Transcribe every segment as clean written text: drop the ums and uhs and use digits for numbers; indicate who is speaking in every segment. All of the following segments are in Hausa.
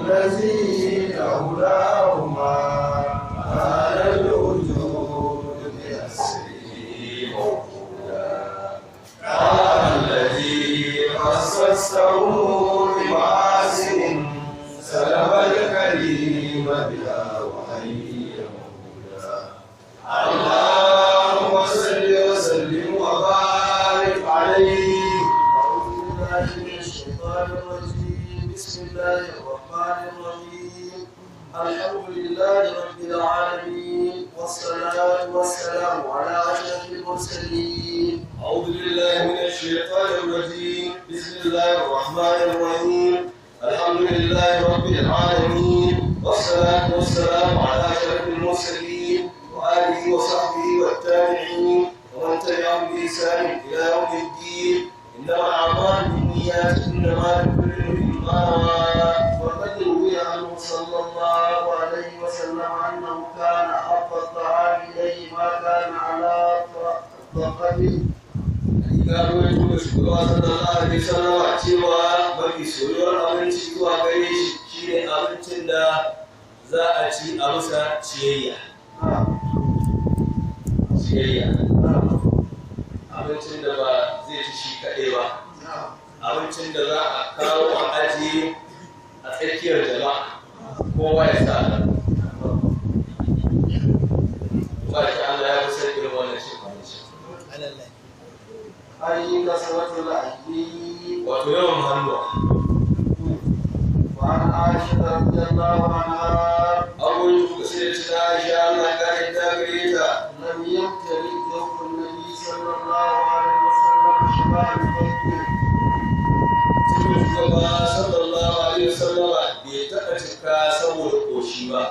Speaker 1: الذي لولاهما على الوجود بأسره موجودا. الذي خصصته بمحاسن سلب الكريم بها وحي موجودا. اللهم صل وسلم وبارك عليه.
Speaker 2: أعوذ بالله من الشيطان الرجيم. بسم الله الرحمن الرحيم. الحمد لله رب العالمين، والصلاة والسلام على أشرف المرسلين.
Speaker 1: أعوذ بالله من الشيطان الرجيم. بسم الله الرحمن الرحيم. الحمد لله رب العالمين، والصلاة والسلام على أشرف المرسلين وآله وصحبه والتابعين ومن تبعهم بإحسان إلى يوم الدين. إنما الأعمال بالنيات، إنما لكل امرئ ما نوى.
Speaker 2: وقد روي عنه صلى الله عليه وسلم أنه كان أحب الطعام إليه ما كان على طاقته.
Speaker 1: Hakika ruwaito da shugaba sallallahu alaihi wasallam cewa mafi soyuwar abinci zuwa gare shi shine abincin da za a ci a bisa ciyayya. Ciyayya. Abincin da ba zai ci shi kaɗai ba. Abincin da za a kawo a ajiye a tsakiyar jama'a, kowa ya sa hannu. Ba shi Allah ya fi son irin wannan cin abinci.
Speaker 2: أي كثرة الأيدي.
Speaker 1: Wato yawan hannuwa.
Speaker 2: وعن عائشة رضي الله عنها
Speaker 1: Abubuwan da sai da Aisha, Allah ya kare ta gare ta.
Speaker 2: لم يمتلئ جوف النبي صلى الله عليه وسلم شبعا قط.
Speaker 1: Cikin shugaba sallallahu alaihi wasallama bai taɓa cika saboda ƙoshi ba.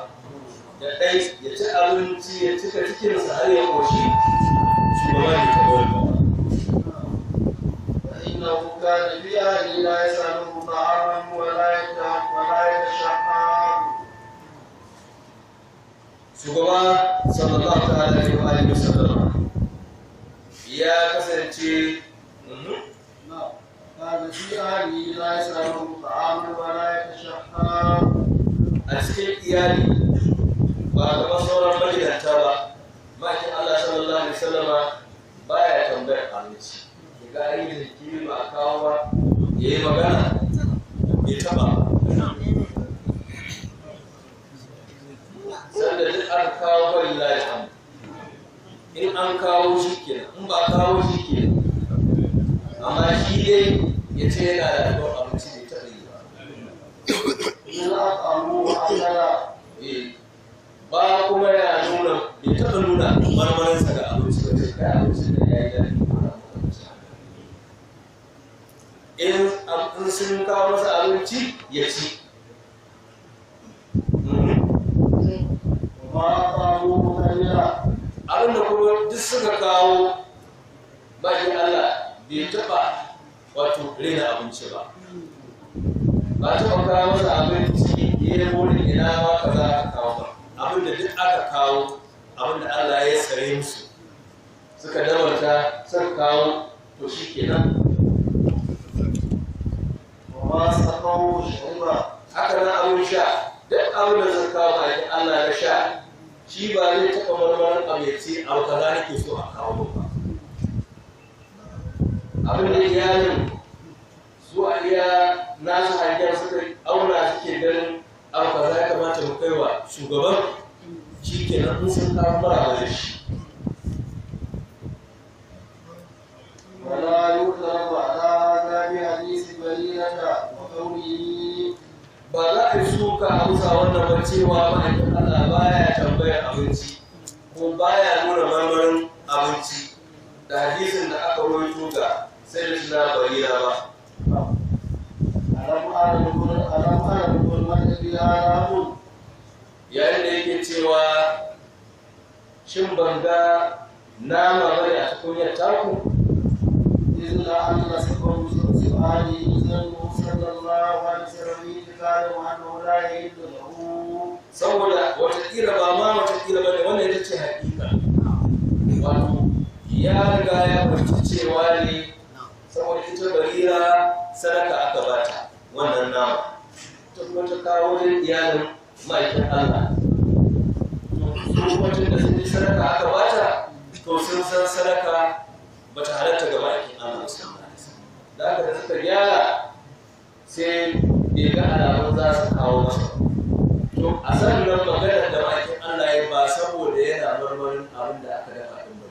Speaker 1: Da ɗai ya ci abinci ya cika cikinsa har ya ƙoshi, shugaba bai taɓa wannan ba.
Speaker 2: فإنه كان في أهله لا يسأله طعاما ولا يتشهى.
Speaker 1: Shugaba sallallahu ta'ala alaihi wa alihi wasallama ya kasance.
Speaker 2: نعم، كان في أهله لا يسأله طعاما ولا يتشهى.
Speaker 1: A cikin iyali, ba kamar sauran magidanta ba, ma'aikin Allah sallallahu alaihi wasallama baya tambayar abinci, ya ga an yi jinkiri ba a kawo ba, ya yi magana, bai taba ba. Sanda duk aka kawo, falillahi alhamdu. In an kawo, shi kenan; in ba a kawo, shi kenan. Amma shi dai ya ce yana da rabon abinci, bai taɓa yi ba.
Speaker 2: إن أطعموه أكل.
Speaker 1: Eh, ba kuma ya nuna, bai taɓa nuna marmarinsa ga abinci ba, sai kai abincin da ya yi daɗi ko na abinci. In sun kawo masa abinci, ya ci.
Speaker 2: وما أطعموه كره.
Speaker 1: Abin da kuma duk suka kawo, bakin Allah bai taɓa wato rena abinci ba. Ba taɓa kawo masa abinci ya yi burin ina ma kaza aka kawo ba. Abin da duk aka kawo, abin da Allah ya tsare musu, suka dabarta suka kawo, to shi kenan.
Speaker 2: وما سقوه شرب.
Speaker 1: Haka nan abin sha, duk abin da suka kawo bakin Allah na sha, shi ba zai taɓa marmarin abu ya ce abu kaza nake so a kawo ba. Abin da iyalin su a iya nasu hangen suka auna, suke ganin abu kaza ya kamata mu kai wa shugaban, shi kenan, in sun kawo, maraba da shi.
Speaker 2: ولا يطلق على هذا بحديث بريرة وقوله
Speaker 1: Ba za a yi suka a bisa wannan ba cewa ma'aikin Allah baya tambayar abinci ko baya nuna marmarin abinci, da hadisin da aka rawaito ga sai da suna barira ba.
Speaker 2: ألم أرى ألم أرى الظلمة فيها لهم.
Speaker 1: Yayin da yake cewa, shin ban ga nama bane a tukunyar taku?
Speaker 2: إذ لعل سبب سؤاله ظنه صلى الله عليه وسلم اعتقاده أنه لا يحل له.
Speaker 1: Saboda watakila, ba ma watakila ba ne, wannan ita ce hakika, wato ya riga ya fahimci cewa ne saboda ita Barira sadaka aka bata wannan nama. Ta kuma ta kawo wajen iyalin ma'aikin Allah. To su mutum da sun ji sadaka aka bata, to sun san sadaka bata halatta ga ma'aikin Allah sallallahu alaihi wasallam. Da haka da suka gyara, sai bai ga alamun za su kawo masa. To a sannan maganar da ma'aikin Allah ya ba saboda yana marmarin abin da aka dafa din ba,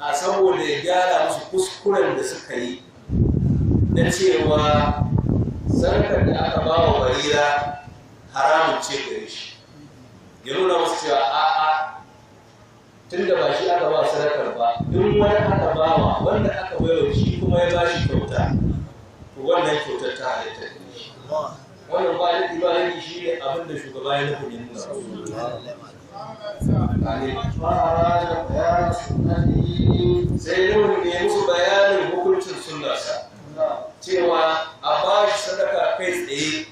Speaker 1: a saboda ya gyara musu kuskuren da suka yi na cewa sadakar da aka ba wa Barira haramun ce gare shi. Ya nuna musu cewa a'a, tun da ba shi aka ba sadakar ba, in wani aka ba wa, wanda aka baiwa shi kuma ya ba shi kyauta, to wannan kyautar ta halitta gare shi. Wannan ba laifi ba laifi shi ne abin da shugaba ya nufin ya nuna musu. Amin.
Speaker 2: فأراد بيان سنته.
Speaker 1: Sai nuna ne musu bayanin hukuncin sunnarsa, cewa a ba shi sadaka kai tsaye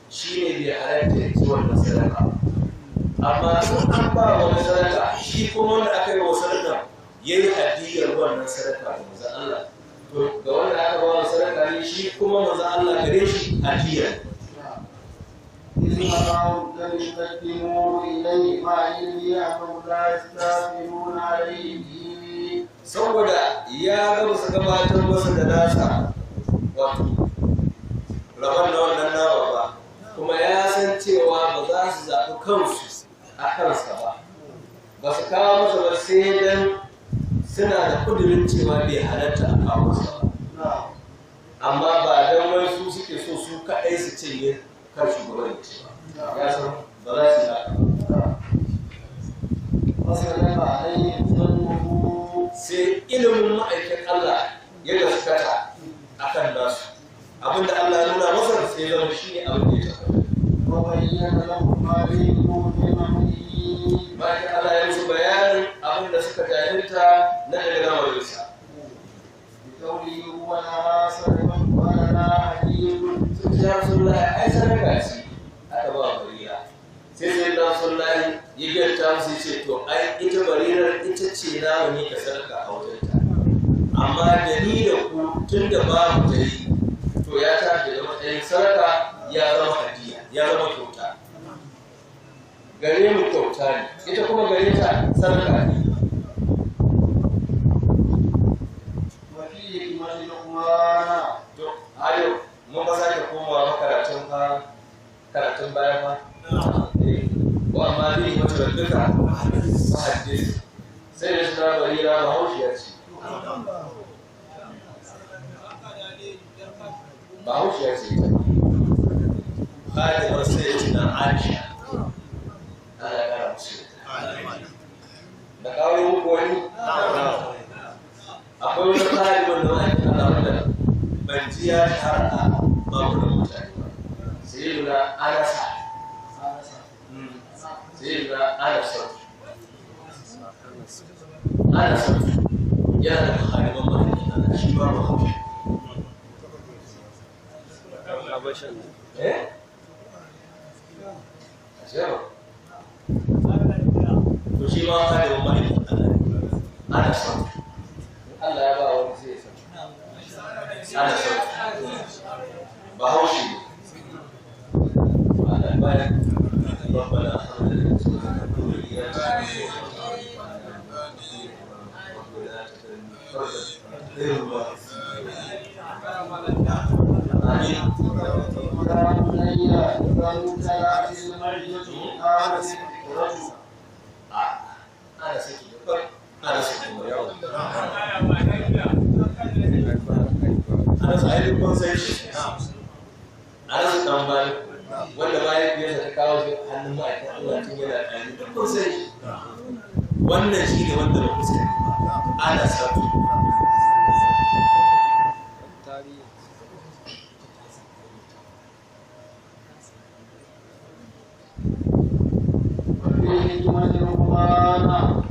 Speaker 1: shi ne bai halatta ya ci wannan sadaka ba, amma in an ba wani sadaka, shi kuma wanda aka yi wa sadaka ya yi hadiyar wannan sadaka ga manzon Allah, to ga wanda aka ba wa sadaka ne, shi kuma manzon Allah gare shi hadiyar.
Speaker 2: إذ رأوا لم يقدموا إليه مع علمه أنهم لا يستأثرون عليه به.
Speaker 1: Saboda ya ga su gabatar masa da nasa, wato rabon na wannan nama ba, kuma ya san cewa ba za su zaɓi kansu a kansa ba, ba su kawo masa ba sai dan suna da ƙudurin cewa bai halatta a kawo masa ba,
Speaker 2: نعم
Speaker 1: amma ba dan wai su suke so su kaɗai su cinye kan shugaban ya ce ba, ya san ba za su yi haka ba.
Speaker 2: نعم. فسلم عليهم ظنه.
Speaker 1: Sai ilimin ma'aikin Allah ya gaskata a kan nasu, abinda Allah ya nuna masa sai zama shi ne abin da ya tabbata.
Speaker 2: وبين لهم ما فيه من أمره.
Speaker 1: Ma'aikin Allah ya musu bayanin abin da suka jahilta na daga lamarinsa.
Speaker 2: بقوله هو لها صدقة ولنا هدية.
Speaker 1: Sun ce, "Ya Rasulullahi, ai sadaka ce aka ba wa Barira." Sai na Rasulullahi ya gyarta musu, ya ce, "To ai ita Barirar ita ce na mu ka sadaka a wajenta, amma da ni da ku tun da ba mu ta yi, to ya tashi daga matsayin sadaka ya zama hadiya, ya zama kyauta gare mu, kyauta ne, ita kuma gare ta sadaka ne."
Speaker 2: وفي حكمة لقمان.
Speaker 1: To ayo mun ba sake komawa makaratun fa, karatun baya fa. Eh, wa amma bi wata rabbika fa haddith. Sai da suna Barira Bahaushiya ce, Bahaushiya ce ita khadimar sai na Aisha, Allah ya kara musu yarda. Da kawo muku wani, akwai wani khadimin da ma'aikin Allah wanda ban ji ya shahara a babu da mutane ba, sai na Anasa. Sai na Anasa, Anasa yana da khadiman ma'aikin Allah, shi ma Bahaushe. Eh, ashe ba to shi ma khadimin ma'aikin Allah ne Anasa. Allah ya ba wani sai ya san Anasa Bahaushe ne. Allah bayan ربنا هب لنا من ازواجنا وذرياتنا ولا تتركنا فردا غير الله. آمين.
Speaker 2: يا بني إذا امتلأت المعدة قامت الفكرة.
Speaker 1: Ana saki da ana saki mai yawa. Ana sa ainihin kun san shi. Ana su ɗan bani wanda mahaifiyarsa ta kawo shi hannun ma'aikin Allah tun yana ɗani, duk kun san shi. Wannan shi ne wanda ba ku sani ba. Ana saki.
Speaker 2: وفي حكمة لقمان.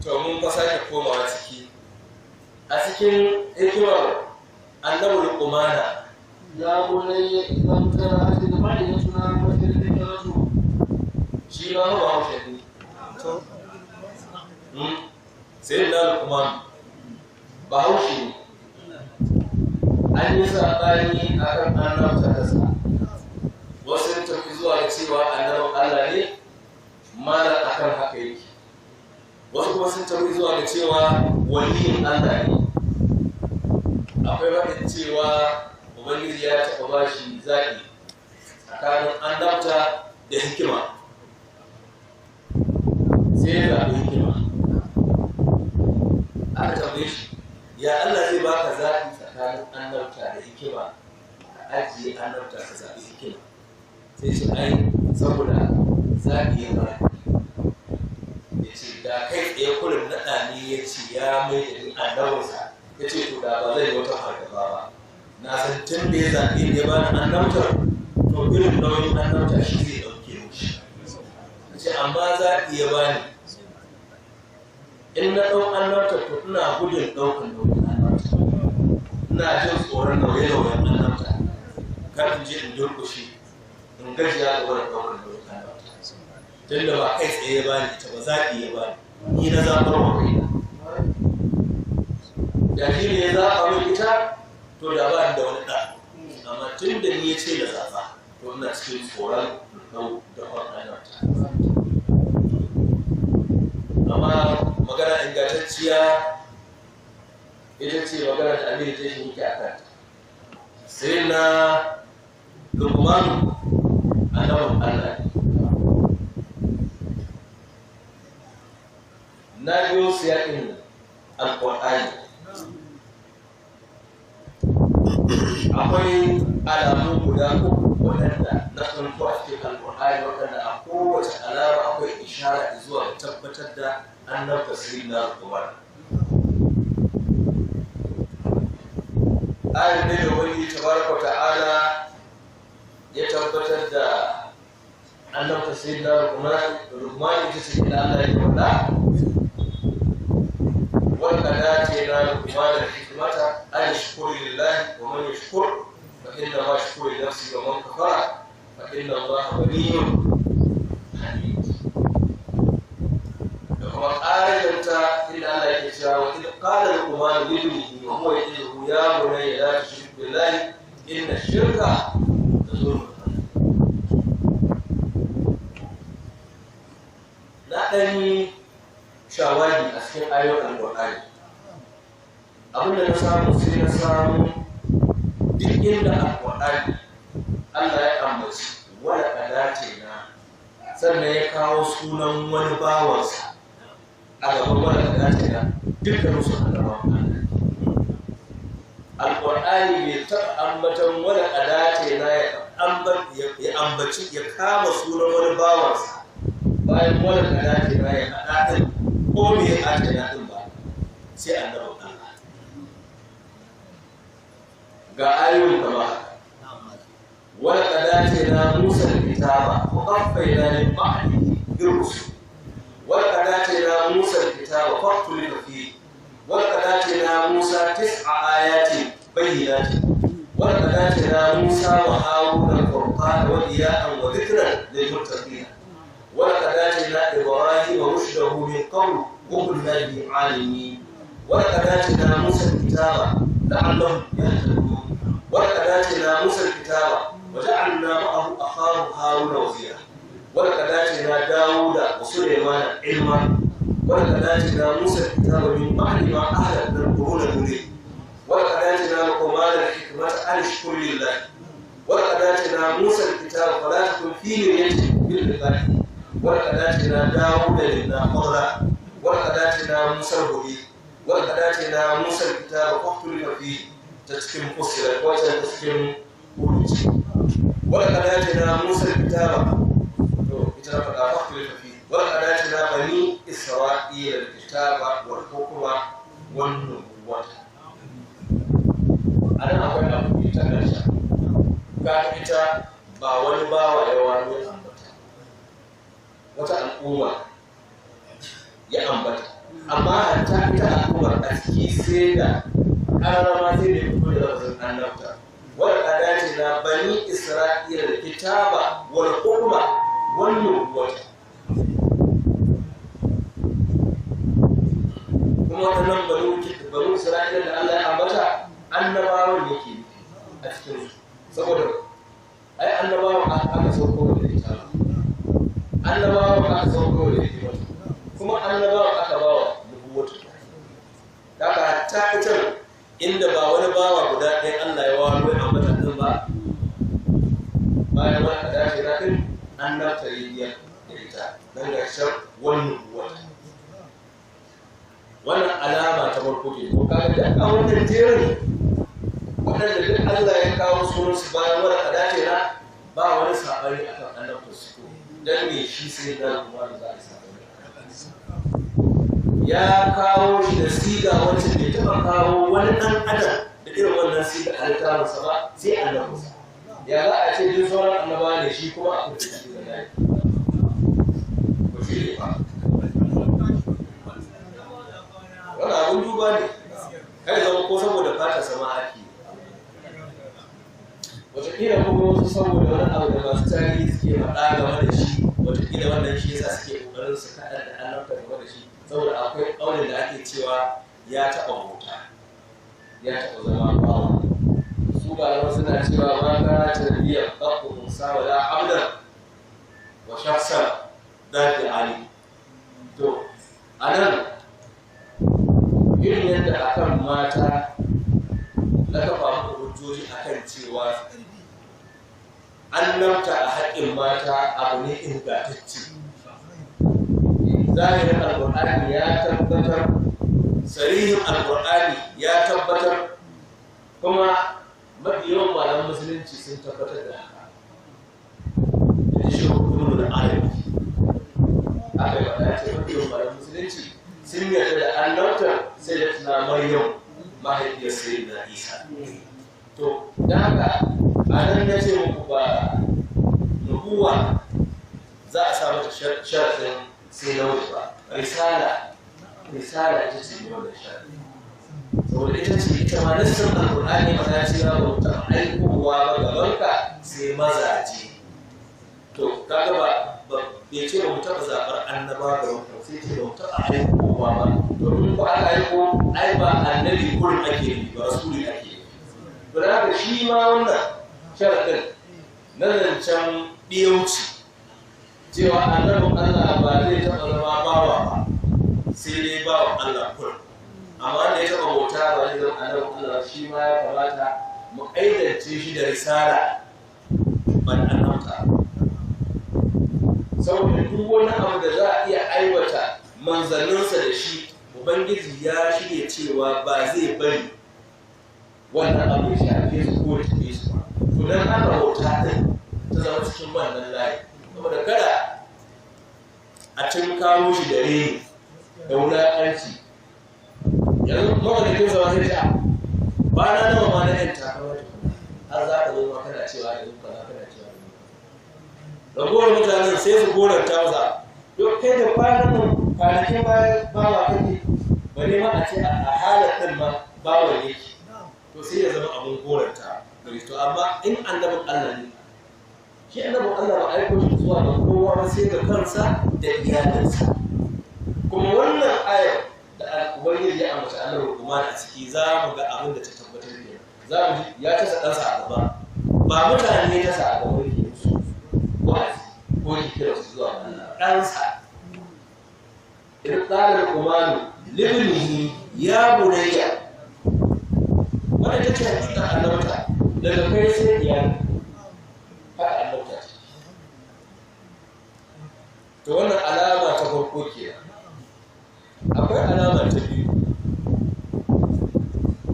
Speaker 1: To mun fa sake komawa ciki. A cikin hikimar annabi Luqmana.
Speaker 2: يا بني إذا امتلأت المعدة نامت الفكرة.
Speaker 1: Shi ma ba Bahaushe ne. Sai na Luqman Bahaushe ne. An yi saɓani a kan annabta ta sa. Wasu sun tafi cewa annabin Allah ne, malam akan haka yake. Wasu kuma sun tafi zuwa ga cewa waliyin Allah ne. Akwai faɗin cewa Ubangiji ya taɓa ba shi zaɓi tsakanin annabta da hikima, sai ya zaɓi hikima. Aka tambaye shi, ya Allah zai baka zaɓi tsakanin annabta da hikima, ka ajiye annabta ka zaɓi hikima? Sai ce ai saboda zaɓi ya ba, ya ce da kai tsaye kurin naɗa ne, ya ce ya mai da ni annabinsa, ya ce to da ba zai yi wata fargaba ba, na san tun da ya zaɓe ni ya bani annabtar, to irin nauyin annabta shi zai ɗauke mu shi. Ya ce amma zaɓi ya bani, in na ɗau annabtar to ina gudun ɗaukar nauyin annabta, ina jin tsoron nauye-nauyen annabta, kar in je in durƙushe in gajiya ga wurin ɗaukar nauyin annabta, tunda ba kai tsaye ya bani ita ba, zaɓi ya bani, ni na zaɓar wa kaina. Da shi ne ya zaɓa min ita, to da ba ni da wani ɗa, amma tun da ni ya ce da zaɓa, to ina cikin tsoron in ɗau dakon annabta. Amma magana ingantacciya ita ce magana da Aminu ta shi yake a kanta: sai na Lukman annabin Allah ne. Na biyo siyaƙin Alƙur'ani, akwai alamu guda uku waɗanda na tsinto a cikin Alƙur'ani, waɗanda a kowace alama akwai ishara zuwa ga tabbatar da annabta sayyidina Lukman. Ayin da Ubangiji tabaraka ta'ala ya tabbatar da annabta sayyidina Lukman ita ce inda Allah ya faɗa: ولقد آتينا لقمان الحكمة أن اشكر لله، ومن يشكر فإنما يشكر لنفسه، ومن كفر فإن الله غني حميد. وكما قال أنت إن الله يكشف: وإذ قال لقمان لابنه وهو يعظه يا بني لا تشرك بالله إن الشرك لظلم. Na ɗan shawagi a cikin ayoyin Alƙur'ani, abin da na samu, sai na samu duk inda Alƙur'ani Allah ya ambaci wani ƙadace na, sannan ya kawo sunan wani bawansa a gaban wani ƙadace na, dukkan su annabawan Allah. Alƙur'ani bai taɓa ambaton wani ƙadace na ya ambaci, ya kama sunan wani bawansa bayan wani ƙadace na ya faɗa ɗin ko me ya ɓata na ɗin ba, sai annabin Allah. Ga ayoyin kama haka: ولقد آتينا موسى الكتاب وقفينا من بعده بالرسل، ولقد آتينا موسى الكتاب فاختلف فيه، ولقد آتينا موسى 9 آيات بينات، ولقد آتينا موسى وهارون الفرقان وضياء وذكرا للمتقين، ولقد آتينا إبراهيم رشده من قبل وكنا به عالمين، ولقد آتينا موسى الكتاب لعلهم يهتدون، ولقد آتينا موسى الكتاب وجعلنا معه أخاه هارون وزيرا، ولقد آتينا داود وسليمان علما، ولقد آتينا موسى الكتاب من بعد ما أهلكنا القرون الأولى، ولقد آتينا لقمان الحكمة أن اشكر لله، ولقد آتينا موسى الكتاب فلا تكن في مرية من لقائه، ولقد آتينا داود منا فضلا، ولقد آتينا موسى الهدى، ولقد آتينا موسى الكتاب فاختلف فيه، تسكن فصلت وتسكن خروج، ولقد آتينا موسى الكتاب فاختلف فيه، ولقد آتينا بني إسرائيل الكتاب والحكم والنبوة. أنا أقول أبو ita ƙarshen ga ita ba wani bawa ya wani ya ambata, wata al'umma ya ambata, amma hatta ita al'ummar a ciki sai da ƙararrama sai da fito da lafazin annabta: ولقد آتينا بني إسرائيل الكتاب والحكم والنبوة. Kuma waɗannan banu Isra'ila da Allah ya ambata, annabawan yake nufi a cikin su, saboda ai annabawan aka sauko da ita. Annabawa aka sauko da hikimatu, kuma annabawa aka bawa nubuwatu. Da haka hatta ita inda ba wani bawa guda ɗaya Allah ya waro ya ambata ɗin ba, bayan wani dace na ɗin annabta ya da ita don ga shan wani nubuwata. Wannan alama ta farko ke ko kaga duk a wannan jerin waɗanda duk Allah ya kawo sunansu bayan wani dace na ba wani saɓani akan annabta su, dan me shi sai da kuma da za a saɓani. Ya kawo shi da siga wacce bai taɓa kawo wani ɗan adam da irin wannan siga a littafinsa ba sai annabinsa. Ya za a ce duk sauran annabawa ne, shi kuma a kudu shi da layi ko shi ne ba? Wani abun duba ne, kai zama ko saboda fata sama ake, wataƙila kuma wasu saboda wani abu da masu tarihi suke faɗa game da shi, wataƙila wannan shi yasa suke ƙoƙarin su kaɗar da annabta game da shi, saboda akwai ƙaunin da ake cewa ya taɓa bauta, ya taɓa zama bawa. Su malaman suna cewa ma kana tarbiyyar ɗaukun musa wala abdan wa shakhsan zafi ali. To a nan irin yadda akan mata na kafa muku hujjoji akan cewa annabta a haƙƙin mata abu ne ingantacce, zahirin alƙur'ani ya tabbatar, sarihin alƙur'ani ya tabbatar, kuma mafi yawan malaman musulunci sun tabbatar da haka. Da shi hukumu da arabi aka yi faɗa ce mafi yawan malaman musulunci sun yarda da annabtar sai da tuna Maryam mahaifiyar Sayyidina Isa. To da haka a nan na ce muku ba nubuwa za a sa mata sharaɗin sai na wuce ba, risala, risala ita ce mai wannan sharaɗin, saboda ita ce ita ma nassin alƙur'ani ba ta ce ba mu taɓa aikowa ba gabanka sai mazaje. To kaga ba bai ce ba mu taɓa zaɓar annaba gabanka, sai ce ba mu taɓa aikowa ba. Domin ko aka aiko ai ba annabi kurin ake yi ba, rasuli ake yi. To da haka shi ma wannan sharaɗin na zancen ɗiyauci cewa annabin Allah ba zai taɓa zama bawa ba sai dai bawa Allah kurin, amma wanda ya taɓa bauta ba zai zama annabin Allah, shi ma ya kamata mu aidance shi da risala ban annabta. Saboda duk wani abu da za a iya aiwata manzanninsa da shi, Ubangiji ya shirya cewa ba zai bari wannan abu ya shafe su ko ya tafi su ba. To don haka bauta ɗin ta zama cikin wannan layi, saboda kada a cin kawo shi da reni da wulaƙanci. Yanzu mawadakin sa zai ce ba na nawa ma na yan takama tukuna har za ka zo ma kana cewa yanzu kaza, kana cewa yanzu ragowar mutanen sai su goranta masa, yau kai da kwanan nan kwanakin baya bawa kake, bare ma a ce a halatin ma bawa yake, to sai ya zama abun goranta gare. To amma in annabin Allah ne shi, annabin Allah ba aiko shi zuwa ga kowa ba sai ga kansa da iyalinsa. Kuma wannan ayar da Ubangiji ya ambaci annabi Luqman a ciki, za mu ga abin da ta tabbatar da za mu ji ya tasa ɗansa a gaba, ba mutane ya tasa a gaba yake musu wa'azi ko yake kira su zuwa Allah, ɗansa. In qala Luqman libnihi ya bunayya, wannan ita ce hakikar annabta, daga kai sai iyali, haka annabta ce. To wannan alama ta farko kenan. Akwai alama ta biyu,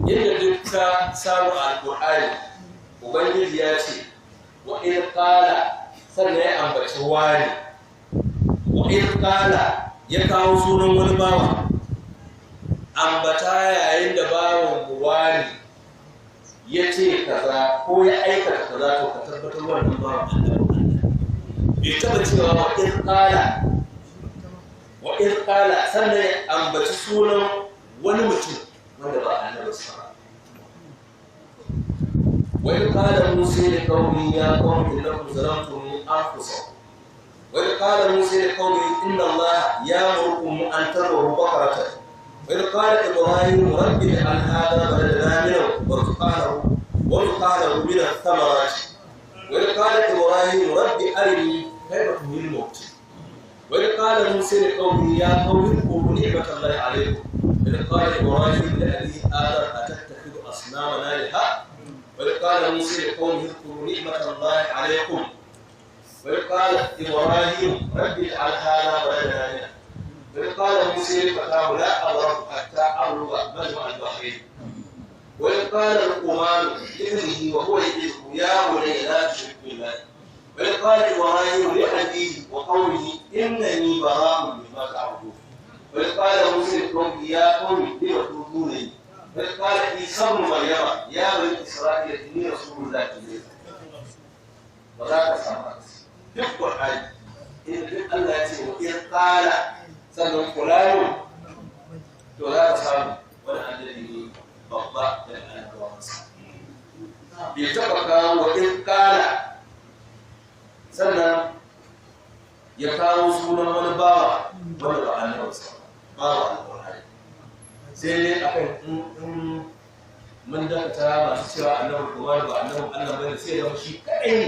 Speaker 1: yadda duk ka samu alƙur'ani Ubangiji ya ce wa in qala, sannan ya ambaci wani, wa in qala, ya kawo sunan wani bawa, ambata yayin da bawan wani ya ce kaza ko ya aikata kaza, to ka tabbatar wannan bawan Allah bai taɓa cewa wa in qala, wa in qala, sannan ya ambaci sunan wani mutum wanda ba annabi ba. Wa in qala Musa li qaumi ya qaumi innakum zalamtum anfusakum, wa in qala Musa li qaumi inna Allaha ya'murukum an tadhbahu baqaratan, wa in qala Ibrahim rabbi ij'al hadha baladan amina warzuq ahlahu min ath-thamarati, wa in qala Ibrahim rabbi arini kayfa tuhyil mawta. qala Musa li qaumihi ya qaumi اذكروا نعمة الله عليكم إذ قال إبراهيم لأبيه آذر أتتخذ أصناما آلهة وإذ قال موسى لقومه اذكروا نعمة الله عليكم وإذ قال إبراهيم رب اجعل هذا بلدا آمنا وإذ قال موسى لفتاه لا أبرح حتى أبلغ مجمع البحرين وإذ قال لقمان لابنه وهو يعظه يا بني لا تشرك بالله وإذ قال إبراهيم لأبيه وقومه إنني براء مما تعبدون وإذ قال موسى لقومه يا قوم لم تؤذونني وإذ قال عيسى ابن مريم يا بني إسرائيل إني رسول الله إليكم وذاك سمعت duk Qur'ani in duk Allah ya ce wa in qala sannan fulani to za ka samu wani annabi ne babba da annabawansa bai taɓa kawo wa in qala sannan ya kawo sunan wani bawa wanda ba annabinsa bawa alƙur'ani sai dai akan in mun dakata masu cewa annabin kuma ba annabin Allah bane sai ya zama shi kaɗai ne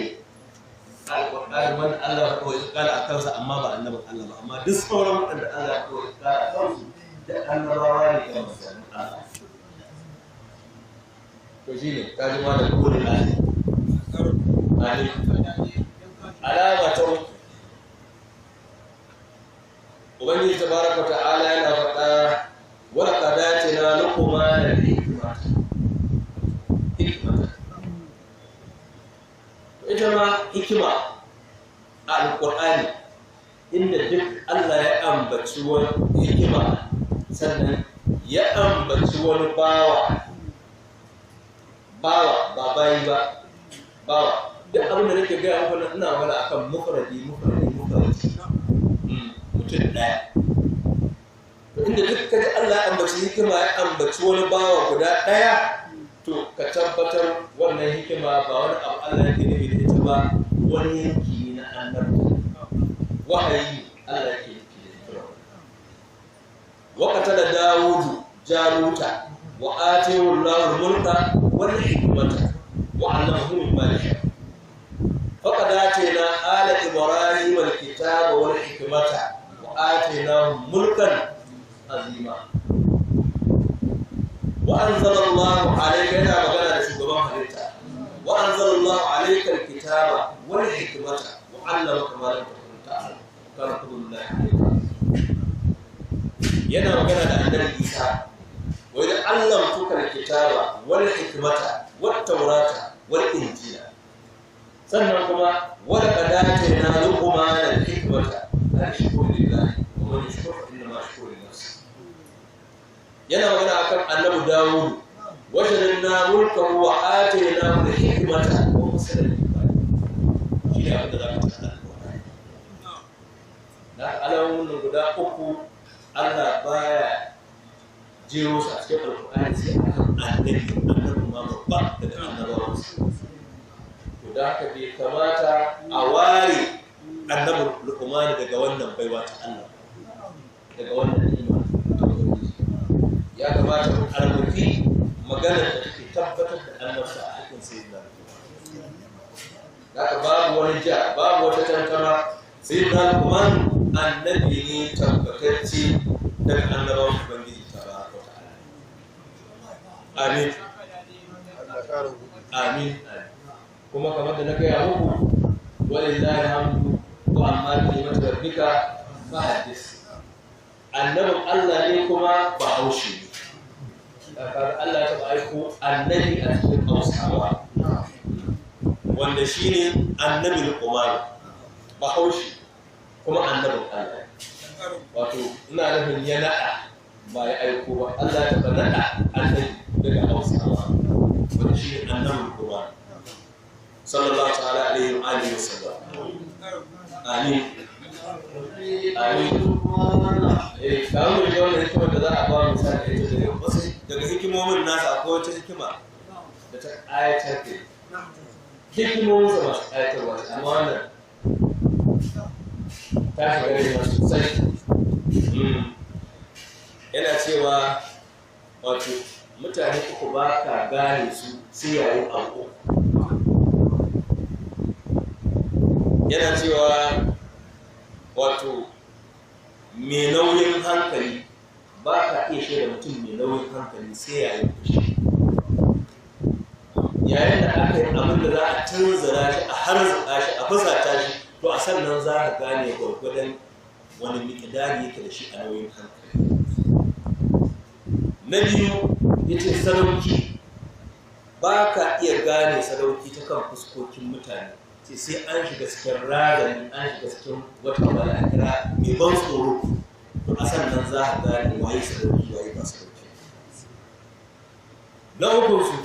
Speaker 1: alƙur'ani wanda Allah ya kawai kala a kansa amma ba annabin Allah ba, amma duk sauran waɗanda Allah ya kawai kala a kansu da annabawa ne ga manzannin Allah. To shine ka ji ma da kodin ali ali alama ta uku, Ubangiji tabaraka ta'ala yana faɗa wa laqad atina luqmana al-hikmata. Hikmata ita ma hikima a alƙur'ani, inda duk Allah ya ambaci wani hikima sannan ya ambaci wani bawa, bawa ba bayi ba, bawa. Duk abin da nake gaya muku ina magana akan mufradi, mufradi, mufradi, mutum ɗaya. Inda duk kaji Allah ya ambaci hikima ya ambaci wani bawa guda ɗaya, to ka tabbatar wannan hikima ba wani abu Allah yake nufi da ita ba, wani yanki ne na annabta, wahayi Allah yake nufi da ita. Wa qatala Dawudu Jaluta wa atahu Allahu al-mulka wal hikmata wa 'allamahu mimma yasha. Faqad atayna ala Ibrahim al-kitaba wal hikmata wa atainahum mulkan azima. Wa anzalallahu alayka, yana magana da shugaban halitta, wa anzalallahu alayka alkitaba wal hikmata wa 'allamaka ma lam takun ta'lam kana fadlullahi alayka. Yana magana da Annabi Isa, wa idh 'allamtuka alkitaba wal hikmata wat tawrata wal injila. Sannan kuma wa laqad atayna luqmana al-hikmata an yashkur lillahi wa man yashkur fa innama yashkuru li nafsihi. Yana magana akan Annabi Dawud, wajadna mulkahu wa atainahu al-hikmata wa fasala al-ibad. Shi ne abin da za ka tsada alƙur'ani na alamomin nan guda uku, Allah baya jero su a cikin alƙur'ani sai akan annabi, annabi ma babba daga annabawansu. To da haka bai kamata a ware Annabi Luqman daga wannan baiwa ta Allah, daga wannan ni'ima ta Ubangiji. Ya kamata mu karfafi maganar da take tabbatar da annabta a hakkin Sayyidina Luqman. Haka babu wani ja, babu wata tantama, Sayyidina Luqman annabi ne tabbatacce daga annabawan Ubangiji tabaraka wa ta'ala. Amin, amin. Kuma kamar da na gaya muku, walillahi hamdu, wa amma bi ni'mati rabbika fa haddis. Annabin Allah ne kuma Bahaushe ne. Kaga Allah ya taɓa aiko annabi a cikin Hausawa, wanda shine Annabi Luqman, Bahaushe kuma annabin Allah. Wato ina nufin ya naɗa, ba ya aiko ba. Allah ya taɓa naɗa annabi daga Hausawa, wanda shine Annabi Luqman sallallahu ta'ala alaihi wa alihi wasallam. Amin, amin. Kawo mu da wannan hikimar da za a ba misali ita daga wasu daga hikimomin nasa. Akwai wata hikima da ta ayatar da hikimomin sa masu ayatarwa, amma wannan ta shiga raina sosai. Yana cewa wato mutane uku ba ka gane su sai yayin abu uku. Yana cewa wato mai nauyin hankali ba ka iya shaida mutum mai nauyin hankali sai yayin fushi. Yayin da aka yi abin da za a tunzura shi, a harzuka shi, a fusata shi, to a sannan za ka gane gwargwadon wani miƙidari yake da shi a nauyin hankali. Na biyu ya ce sadauki, ba ka iya gane sadauki ta kan fuskokin mutane, ce sai an shiga cikin razani, an shiga cikin wata bala'ira mai ban tsoro, to a sannan za ka gane waye sadauki waye ba sadauki. Na ukunsu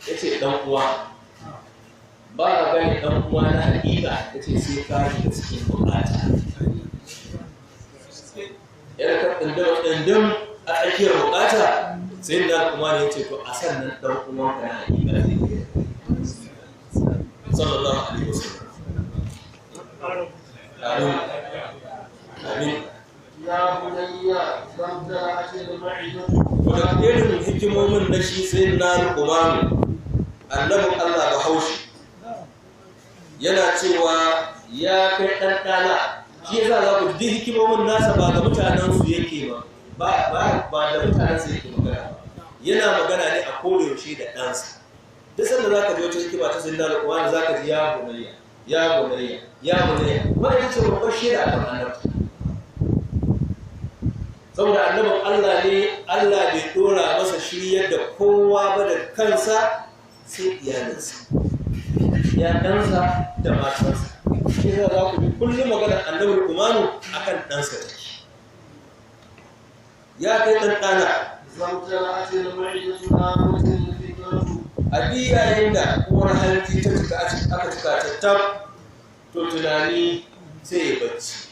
Speaker 1: ya ce ɗan uwa, ba a gane ɗan uwa na haƙiƙa, ya ce sai ka shiga cikin buƙata. Yana ka ɗindin a tsakiyar buƙata, sai na kuma ne ya ce to a sannan ɗan uwanka na haƙiƙa zai kai. Sallallahu alaihi wasallam. Amin. Amin.
Speaker 2: يا بني إذا امتلأت المعدة
Speaker 1: To da irin hikimomin na shi sai na Luqmanu, annabin Allah Bahaushe, yana cewa ya kai ɗan ɗana, shi yasa za ku ji hikimomin nasa ba ga mutanen su yake ba, ba da mutanen su yake magana ba. Yana magana ne a kodayaushe da ɗansa. Duk sanda za ka ji wata hikima ta sayyidina Luqman, za ka ji ya bunayya, ya bunayya, ya bunayya. Wannan ita ce babbar shaida akan annabta. Saboda annabin Allah ne, Allah bai dora masa shiryar da kowa ba da kansa sai iyalinsa, ya ɗansa da matansa. Shi yasa za ku ji kullum maganar annabi Luqmanu akan ɗansa take. Ya kai ɗan ɗana,
Speaker 2: إذا امتلأت المعدة نامت الفكرة.
Speaker 1: A duk yayin da uwar hanji ta cika, aka cika ta tab, to tunani sai ya bacci.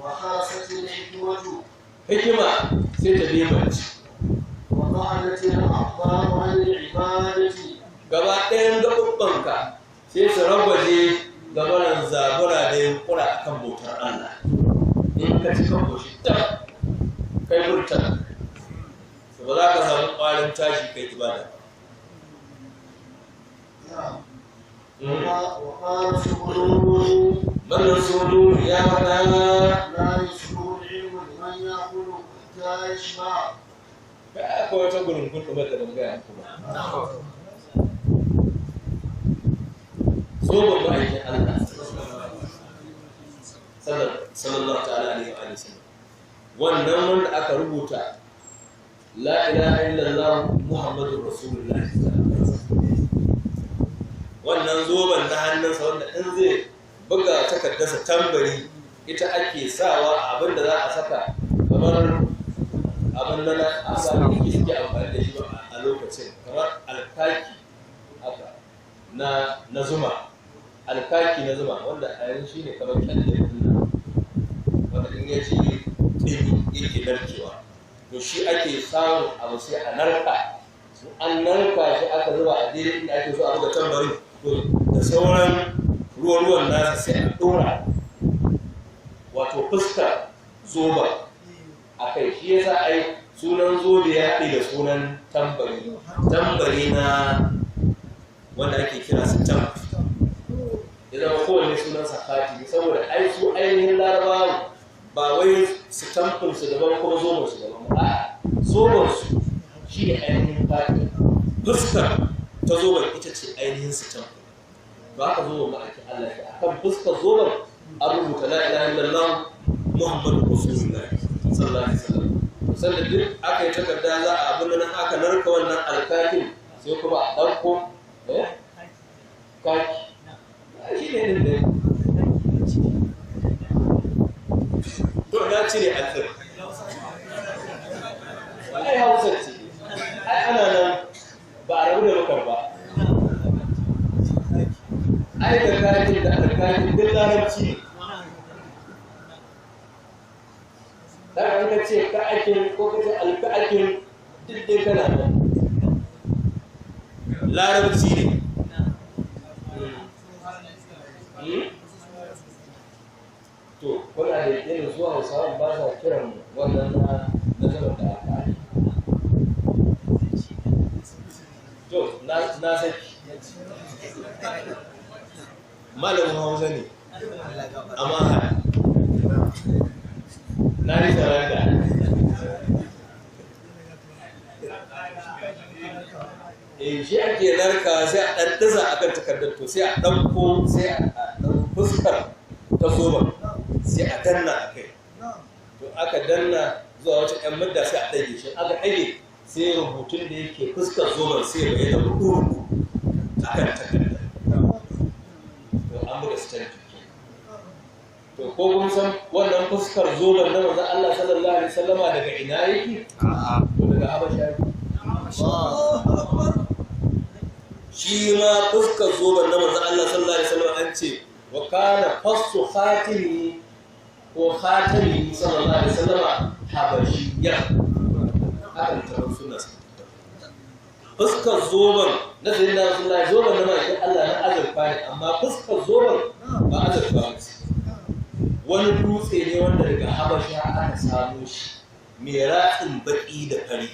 Speaker 2: وخلصت الحكمة.
Speaker 1: Hikima sai ta bi bacci.
Speaker 2: وقعدت الأخبار عن العبادة.
Speaker 1: Gaba ɗayan gaɓuɓɓanka sai su ragwaje gabaran zabura da yunƙura a kan bautar Allah. In ka cika koshi tab, kai burtan, to ba za ka samu ƙwarin tashi kai ibada ba.
Speaker 2: نعم. وقال سبحانه
Speaker 1: Wannan sunu ya faɗa
Speaker 2: لا يصلح العلم لمن يأكل حتى يشبع.
Speaker 1: Ba akwai wata gurin gundumar da ban gaya muku ba. Zoben ma'aikin Allah sallallahu ta'ala alaihi wa sallam, wannan wanda aka rubuta la ilaha illallah muhammadur rasulullah, wannan zoben na hannunsa wanda in zai buga takardarsa tambari ita ake sawa, abin da za a saka kamar abin nan a ba da suke amfani da shi ba a lokacin, kamar alkaki haka na zuma, alkaki na zuma wanda a yanzu shine kamar kyalle din, wanda in ya ji ɗimi yake narkewa, to shi ake samun abu sai a narka su, an narka shi aka zuba a daidai inda ake so a buga tambarin, to da sauran ruwan-ruwan nasa sai a ɗora wato fuskar zoba a kai. Shi yasa ai sunan zobe ya haɗe da sunan tambari, tambari na wanda ake kira stamp, ya zama kowanne sunan sa khatimi, saboda ai su ainihin Larabawa ba wai stampin su daban kuma zoben su daban ba, a'a, zoben su shi ne ainihin khatimi, fuskar ta zoben ita ce ainihin stamp. Ba haka zoben ma'aikin Allah shi akan fuskar zoben an rubuta la ilaha illallah muhammadu rasulullah sallallahu alaihi wasallam. To sanda duk aka yi takarda za a abin nan aka narka wannan alkakin, sai kuma a ɗauko kaki shi ne din da to na cire alfin ai Hausa ce, ai ana nan ba a rabu da makar ba, ai da kakin da alkakin duk Larabci ne. Daga in ka ce ka'akin ko ka ce alka'akin, duk dai kana nan Larabci ne. To kuna da irin zuwa Hausawa ba sa kiran wannan na zaman da alka'aki. To na saki malamin Hausa ne, amma na yi takardar, to sai a ɗauko, sai a ɗauko fuskar ta zoben, sai a danna a kai. To aka danna zuwa wata 'yan mudda, sai a ɗage shi. Aka ɗage, sai rubutun da yake fuskar zoben sai ya bayyana ruɗu a kan takardar. To an buga stamp. To ko kun san wannan fuskar zoben na manzon Allah sallallahu alaihi wasallama daga ina yake? To daga Habasha yake. Shi ma fuskar zoben na manzon Allah sallallahu alaihi wasallam, an ce wa kana fassu khatimi ko khatami sallallahu alaihi wasallama habashiyya. Haka littafin sunna suka. Fuskar zoben na sayyidina Rasulullahi, zoben na ma'aikin Allah na azurfa ne, amma fuskar zoben ba azurfa ba ce, wani dutse ne wanda daga Habasha aka samo shi, mai ratsin baki da fari.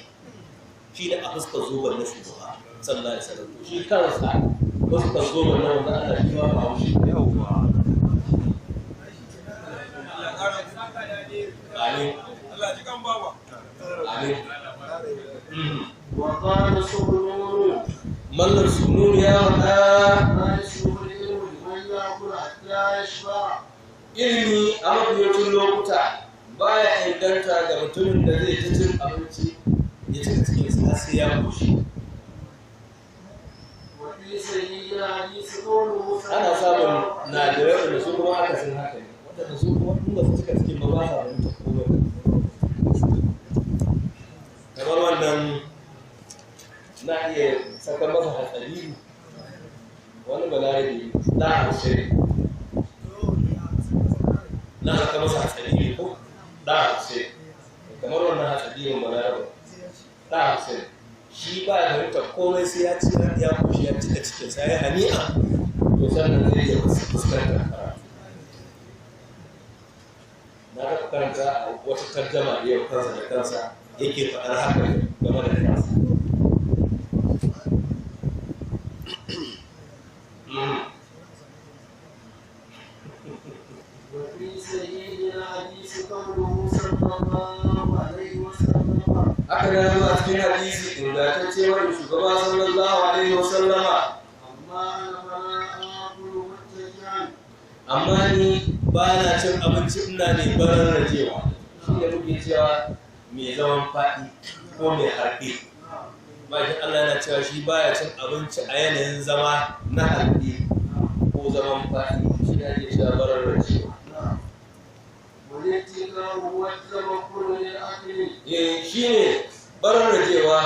Speaker 1: Shi da a fuskar zoben na shugaba sallallahu alaihi wasallam. To shi kansa fuskar zoben na wanda Allah shi ma ba haushi. Amin, amin.
Speaker 2: وقال سهنون:
Speaker 1: Mallam Sunun ya faɗa:
Speaker 2: لا يسلك العلم لمن يأكل حتى يشبع.
Speaker 1: Ilimi a mafi lokuta baya inganta ga mutumin da zai ta cin abinci ya cika cikinsa har sai ya koshi.
Speaker 2: وفي سبيل الحديث قوله صلى
Speaker 1: Ana samun
Speaker 2: الله عليه
Speaker 1: nadirai wanda su kuma akasin haka ne, waɗanda su kuma in ba su cika cikin ba, ba sa fahimta komai. Kamar wannan na iya saka masa hatsari, wani balarabe na haushe na saka masa hatsari ne ko da haushe. Kamar wannan hatsari balarabe da haushe, shi ba ya fahimta komai sai ya ci ya koshi, ya cika cikinsa, ya yi hani'a, to sannan zai iya fuskantar karatu. Na taɓa karanta a wata tarjama da yau kansa da kansa yake faɗar haka game da kansa.
Speaker 2: وفي سبيل الحديث قوله صلى الله عليه وسلم:
Speaker 1: Haka na zuwa cikin hadisi ingantacce wani shugaba sallallahu alaihi wasallama:
Speaker 2: أما أنا فلا آكل متكئا.
Speaker 1: Amma ni ba na cin abinci ina ne bararrajewa. Shi ne muke cewa mai zaman faɗi ko mai harɗe. Bakin Allah na cewa shi baya cin abinci a yanayin zama na harɗe ko zaman faɗi, shi ne ake cewa bararrajewa.
Speaker 2: نعم. والاتكاء هو التمكن للأكل.
Speaker 1: Eh, shi ne bararrajewa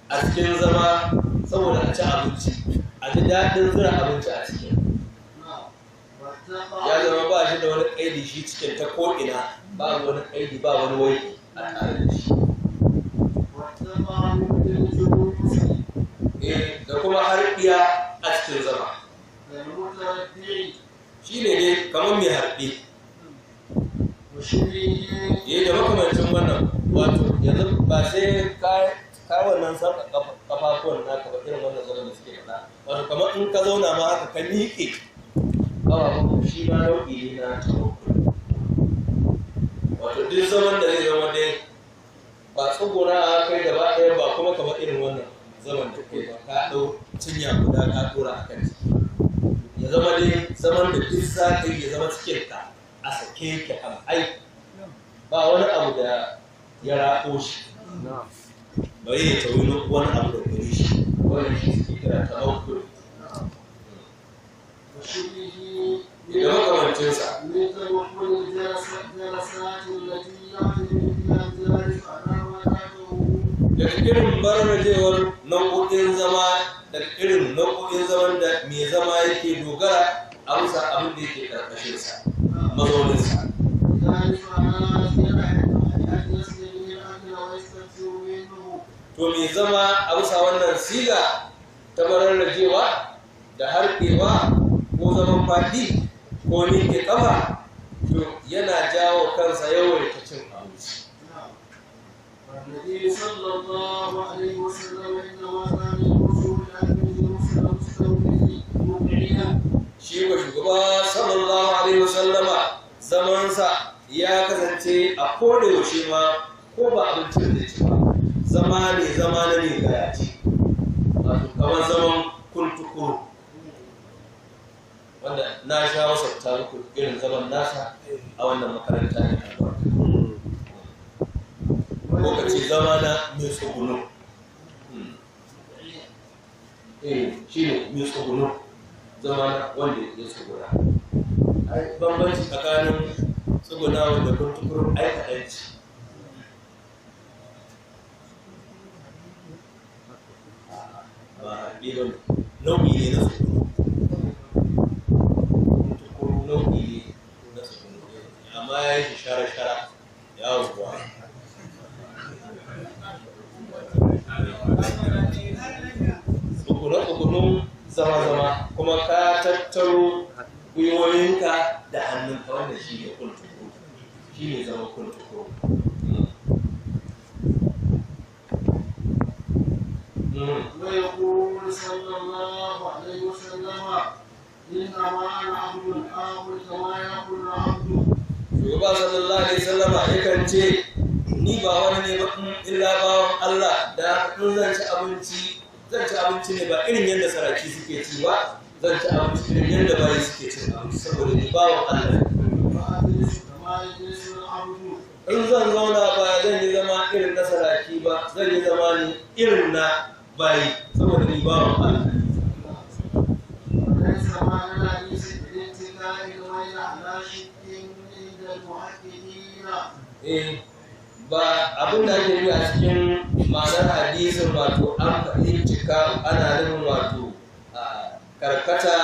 Speaker 1: a cikin zama saboda a ci abinci, a ji daɗin zura abinci a cikin.
Speaker 2: نعم. واتقى
Speaker 1: Ya zama ba shi da wani ƙaidi, shi cikin ta ko'ina babu wani ƙaidi, ba wani wai a tare da shi.
Speaker 2: واتقى من الجلوس.
Speaker 1: Eh, da kuma harbiya a cikin zama.
Speaker 2: كالمتربع.
Speaker 1: Shi ne dai kamar mai harbi.
Speaker 2: وشبهه.
Speaker 1: Eh, da makamancin wannan. Wato yanzu ba sai ka wannan sarƙa kafafuwan naka ba, irin wannan zaman da suke faɗa, wato kamar in ka zauna ma haka ka miƙe ƙafafun, shi ma nau'i ne na tawakkul. Wato duk zaman da zai zama dai ba tsuguna kai gaba ɗaya ba, kuma kamar irin wannan zaman da kai ba, ka ɗau cinya guda ka ɗora a kan ciki, ya zama dai zaman da duk za ka yi ya zama cikinka a sake ki ai ba wani abu da ya raƙo shi, bari ya tauri wani abu da gare shi. Wannan shi suke kira tawakkul.
Speaker 2: وشبهه
Speaker 1: Da makamancinsa.
Speaker 2: من تمكن الجلسات التي يعتمد فيها الجالس على ما تحته.
Speaker 1: Daga irin bararrajewar nau'o'in zama, daga irin nau'o'in zaman da mai zama yake dogara a bisa abin da yake karkashinsa, mazauninsa.
Speaker 2: الجالس على أن يسلم الأكل ويستكثر منه.
Speaker 1: To mai zama a bisa wannan siga ta bararrajewa da harbewa ko zaman faɗi ko miƙe ƙafa, to yana jawo kansa yawaita cin abinci.
Speaker 2: نعم. والنبي صلى الله عليه وسلم إنما كان يجلس بالأكل جلوسا مستوفيا.
Speaker 1: Shi wa shugaba sallallahu alaihi wasallama zamansa ya kasance a koda yaushe ma, ko ba abincin da ci ba, zama ne, zama na mai gayati, wato kamar zaman kuntukuru. Wanda na sha wasafta muku irin zaman nasa a wannan makaranta ne albarka. Ko ka ce zama na mai tsuguno. Eh, shi ne mai tsuguno, zama na wanda ya tsuguna. Ai, bambanci tsakanin tsugunawa da kuntukuru ai kaɗan ce. Ba haɗe ba ne, nau'i ne na tsuguno. Kuntukuru nau'i ne na tsuguno, amma ya yi shi shara-shara, yawwa. Tsuguno-tsuguno zama-zama kuma ka tattaro gwiwoyinka da hannunka, wanda shi ne kuntukuru, shi ne zama kuntukuru.
Speaker 2: ويقول صلى الله عليه وسلم إنما أنا عبد آكل كما يأكل العبد.
Speaker 1: Shugaba sallallahu alaihi sallama yakan ce ni ba wani ne ba illa bawan Allah, da in zan ci abinci zan ci abinci ne ba irin yadda saraki suke ci ba, zan ci abinci irin yadda bayi suke cin abinci, saboda ni bawan Allah ne.
Speaker 2: وأجلس كما يجلس العبد.
Speaker 1: In zan zauna ba zan yi zama irin na saraki ba, zan yi zama ne irin na bayi, saboda ni bawan Allah ne.
Speaker 2: وليس معنى الحديث بالاتكاء غير على شك عند المحققين.
Speaker 1: Eh, ba abin da ake nufi a cikin ma'anar hadisin wato an faɗi cika ana nufin wato a karkata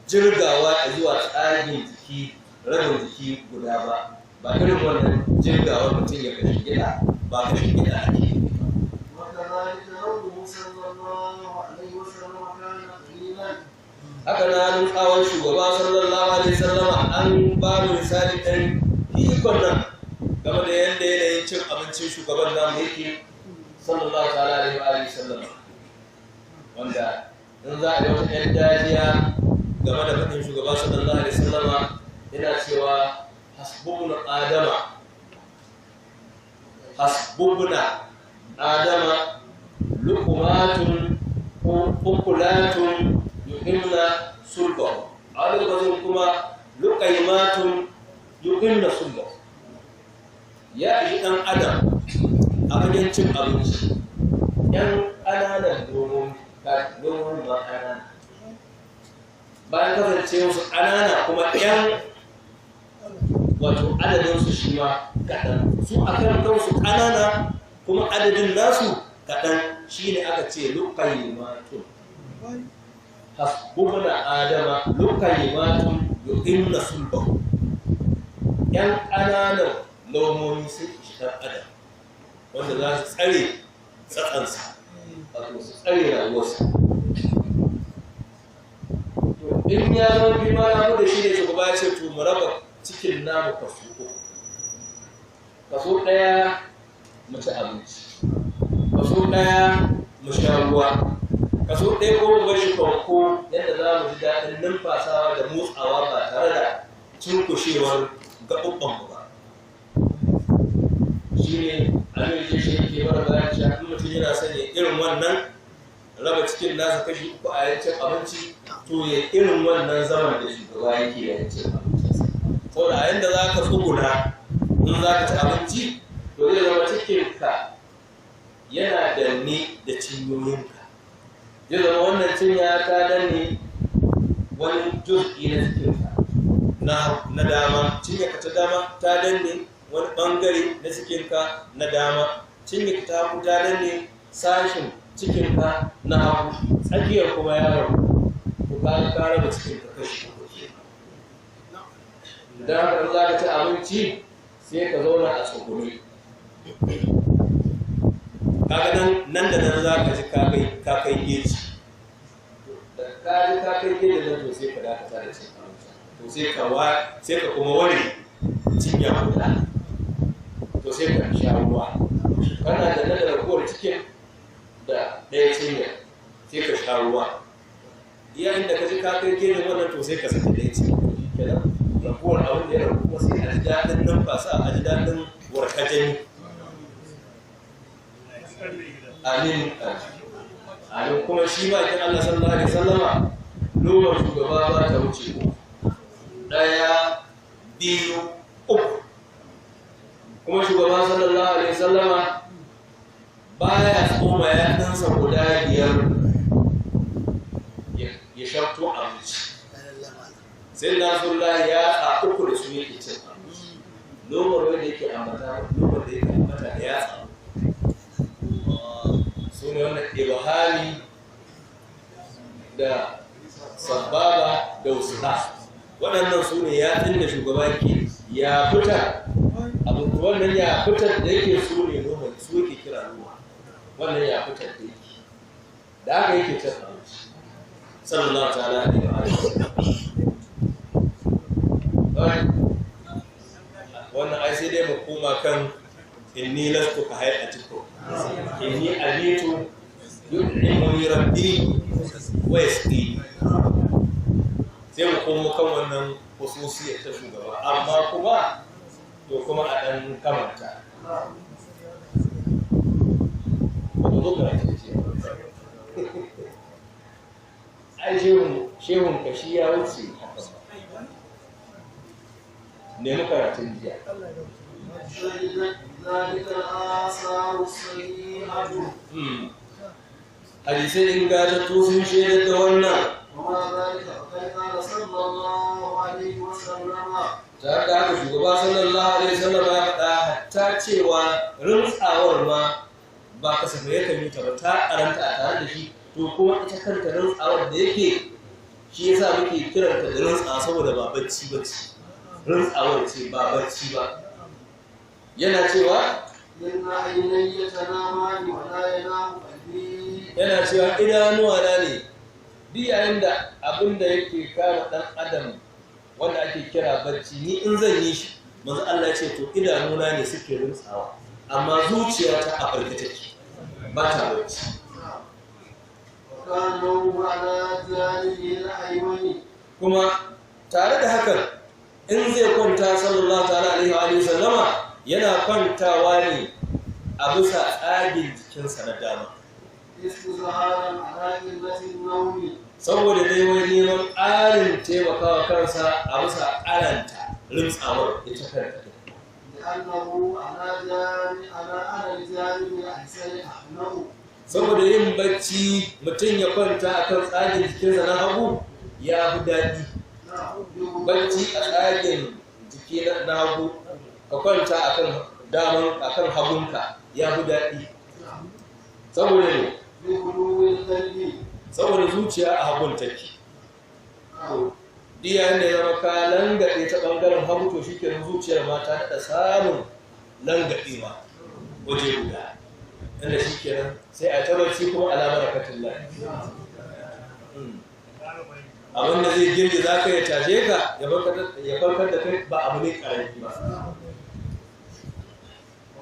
Speaker 1: jirgawa zuwa tsagin jiki, rabin jiki guda ba, ba irin wannan jirgawar mutum ya kashe gida ba, kashe gida ake yi ba.
Speaker 2: وكذلك نومه صلى الله عليه وسلم كان قليلا.
Speaker 1: Haka na hannun tsawon shugaba sallallahu alaihi sallama an ba mu misali ɗan ikon nan game da yadda yanayin cin abincin shugaban namu yake sallallahu ta'ala alaihi wa alihi sallama, wanda in za a yi wata ɗan dajiya game da faɗin shugaba sallallahu alaihi sallama yana cewa hasbubna adama, hasbubna adama luqmatun ko ukulatun yuqimna sulbahu, a wani lokacin kuma luqaymatun yuqimna sulbahu. Ya ishi ɗan adam a fagen cin abinci ‘yan ƙananan domomi, domomi ba ƙanana, bayan kasance musu ƙanana kuma ‘yan wato adadinsu shi ma kaɗan, su a kan kansu ƙanana kuma adadin nasu kaɗan, shi ne aka ce luqaymatun, hasbubna adama luqaymatun yuqimna sulbahu. ‘Yan ƙananan laumomi sun ishi ɗan adam wanda za su tsare tsatsansa, wato su tsare rayuwarsa. To in ya zama bi ma na da shi ne shugaba ya ce to mu raba cikin namu kaso uku, kaso ɗaya mu ci abinci, kaso ɗaya mu sha ruwa, kaso ɗaya ko mu bar shi fanko yadda za mu ji daɗin numfasawa da motsawa ba tare da cunkushewar gaɓuɓɓanmu ba. Shi ne amir ke shi yake mara bayan cewa in mutum yana son ya irin wannan raba cikin nasa kashi uku a yayin cin abinci, to ya irin wannan zaman da shugaba yake yayin cin abinci. Saboda a yanda za ka tsuguna in za ka ci abinci, to zai zama cikinka yana danne da cinyoyinka, zai zama wannan cinya ta danne wani juz'i na cikinka na dama, cinyarka ta dama ta danne wani bangare na cikinka na dama, cinyarka ta hagu ta danne sashin cikinka na hagu, tsakiyar kuma ya rabu. To ka ka raba cikinka kashi uku kenan. Don haka in za ka ci abinci sai ka zauna a tsugune. Kaga nan nan da nan za ka ji ka kai geji, da ka ji ka kai geji nan, to sai ka dakata da cin abinci, to sai ka kuma ware cinya guda, to sai ka sha ruwa, kana da nan da raguwar cikin da ɗaya cinya sai ka sha ruwa. Iya inda ka ji ka kai gejin wannan, to sai ka saki ɗaya cinya kenan, raguwar abin da ya ragu kuma sai a ji daɗin numfasa, a ji daɗin warkajani. Amin, amin. Kuma shi ma idan Allah sallallahu alaihi wasallama Lomar shugaba ba ta wuce uku, ɗaya, biyu, uku. Kuma shugaba sallallahu alaihi wasallama baya tsoma yatsunsa guda biyar ya shafto abinci. Sai na sulla ya a uku da su yake cin abinci. Lomar wanda yake ambata, lomar da yake ambata da yatsa su ne wannan ibhami da sababa da wusula. Waɗannan su ne yatsun da shugaba ke ya fita abu. Wannan ya fitar da yake su ne noma, su yake kira noma. Wannan ya fitar da yake da haka yake cin abinci, sallallahu ta'ala alaihi wa alihi. Wannan ai sai dai mu koma kan inni lastu ka hay'atikum, inni abitu yud'imuni rabbi wa yasqini. Sai mu komo kan wannan khususiyar ta shugaba, amma kuma to kuma a ɗan kamanta ba ku zo karatu ce. Ai shehun kashi ya wuce haka ba, nemi karatun jiya.
Speaker 2: ذلك الآثار الصحيحة.
Speaker 1: Hadisai ingantattu sun shaidar da wannan.
Speaker 2: وما ذلك فقد قال صلى الله عليه وسلم.
Speaker 1: Tare da haka shugaba sallallahu alaihi wasallam ya faɗa hatta cewa rintsawar ma ba kasafai yakan yi ta ba, ta karanta a tare da shi. To kuma ita kanta rintsawar da yake, shi yasa muke kiranta da rintsawa, saboda ba bacci ba ce, rintsawar ce ba bacci ba. Yana cewa
Speaker 2: إن عيني تنامان ولا ينام قلبي.
Speaker 1: Yana cewa idanuwa na ne, duk yayin da abin da yake kama ɗan adam wanda ake kira bacci, ni in zan yi shi, manzo Allah ya ce to idanuna ne suke rintsawa, amma zuciyata a farke take, ba ta bacci.
Speaker 2: وكان نومه على جانبه الأيمن.
Speaker 1: Kuma tare da hakan in zai kwanta sallallahu ta'ala alaihi wa alihi sallama, yana kwantawa ne a bisa tsagin jikinsa na dama.
Speaker 2: استظهارا على قلة النوم.
Speaker 1: Saboda dai wai neman ƙarin taimakawa kansa a bisa ƙaranta rintsawar ita kanta.
Speaker 2: لأنه على جانب على الجانب الأيسر أحنأ.
Speaker 1: Saboda yin bacci mutum ya kwanta akan tsagin jikinsa na hagu ya fi daɗi. Bacci a tsagin jiki na hagu, ka kwanta akan daman, akan hagunka, ya fi daɗi. Saboda ne
Speaker 2: بغلو القلب.
Speaker 1: Saboda zuciya a hagun take. Duk yayin da ya zama ka langaɗe ta ɓangaren hagu, to shikenan zuciyar ma ta daɗa samun langaɗewa waje guda, inda shikenan sai a ta bacci kuma alamar katin lahi. Abin da zai girgiza ka ya tashe ka ya farkar da kai ba abu ne ƙarami ba.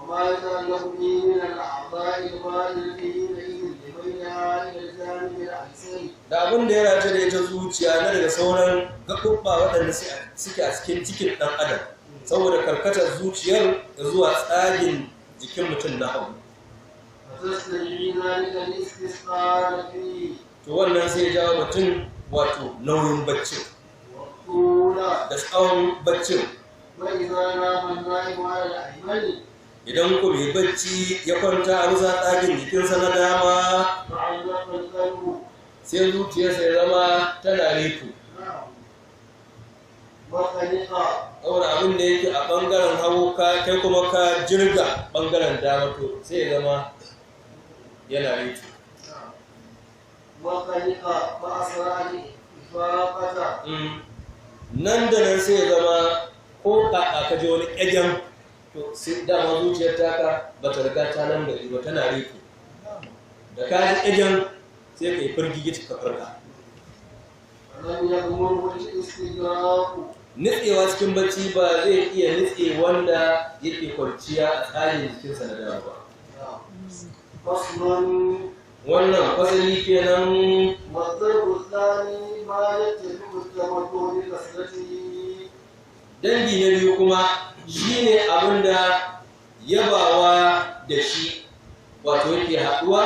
Speaker 2: وما يتعلق به من الأعضاء البالغ حينئذ لميلها إلى الجانب الأيسر.
Speaker 1: Da abin da ya rata da ita zuciya na daga sauran gaɓuɓɓa waɗanda suke a cikin cikin ɗan adam, saboda karkatar zuciyar zuwa tsagin jikin mutum na hagu.
Speaker 2: فتستدعي ذلك الاستثقال فيه.
Speaker 1: To wannan sai ya jawo mutum wato nauyin baccin
Speaker 2: والطول.
Speaker 1: da tsawon baccin.
Speaker 2: وإذا نام النائم على الأيمن
Speaker 1: Idan ku mai bacci ya kwanta a bisa tsagin jikinsa na dama,
Speaker 2: تعلق القلب.
Speaker 1: sai zuciyarsa ya zama tana reto.
Speaker 2: وخلق.
Speaker 1: Saboda abin da yake a ɓangaren hagu, ka kai kuma ka jirga ɓangaren dama, to sai ya zama yana reto.
Speaker 2: وخلق فأسرع الإفاقة.
Speaker 1: Nan da nan sai ya zama ko kaka ka je wani ƙyagen, to sai dama zuciyar taka ba ta riga ta nan gari ba, tana riko. Da ka ji ƙyagen sai ka yi firgigi ka farka.
Speaker 2: ولم يغمره الاستدراك.
Speaker 1: Nitsewa cikin bacci ba zai iya nitse wanda yake kwanciya a tsarin jikinsa na dama ba.
Speaker 2: فصل.
Speaker 1: Wannan fasali kenan.
Speaker 2: والضرب الثاني ما يتفق التمتع بكثرته.
Speaker 1: Dangi na biyu kuma shine abin da yabawa da shi wato yake haɗuwa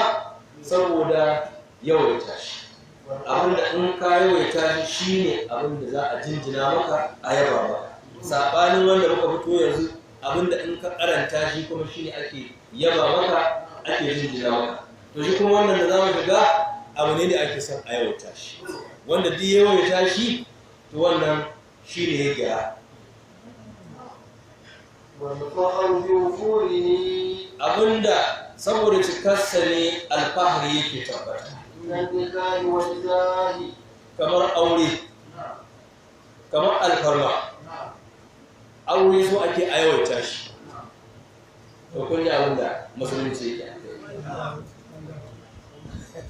Speaker 1: saboda yawaita shi. Abinda in ka yawaita shi shine abinda za a jinjina maka a yaba maka. Saɓanin wanda muka fito yanzu, abinda in ka karanta shi kuma shine ake yaba maka, ake jinjina maka. To shi kuma wannan da za mu shiga abu ne da ake son a yawaita shi, wanda duk yawaita shi to wannan shine ya gyara.
Speaker 2: والفخر بوفوره.
Speaker 1: Abinda saboda cikarsa ne alfahari yake tabbata.
Speaker 2: من النكاح والجاه.
Speaker 1: Kamar aure, kamar alfarma. Aure so ake aiwata shi. To kun ji abinda musulunci yake.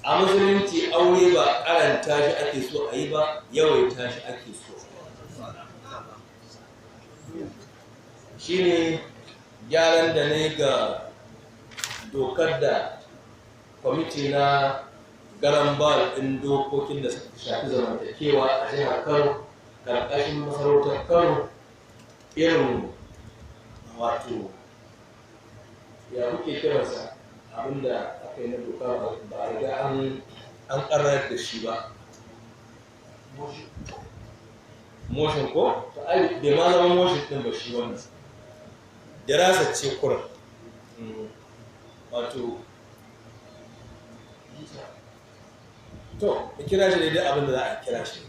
Speaker 1: A musulunci aure ba karanta shi ake so a yi ba, yawaita shi ake so. Shine gyaran da ne ga dokar da kwamiti na garambal ɗin dokokin da suka shafi zamantakewa a jihar Kano ƙarƙashin masarautar Kano, irin wato ya kuke kiransa abinda aka yi na doka ba a riga an ƙarar da shi ba, motion ko? To ai bai ma zama motion ɗin ba shi wannan, dirasa ce kurin. Wato to a kira shi daidai abin da za a kira shi,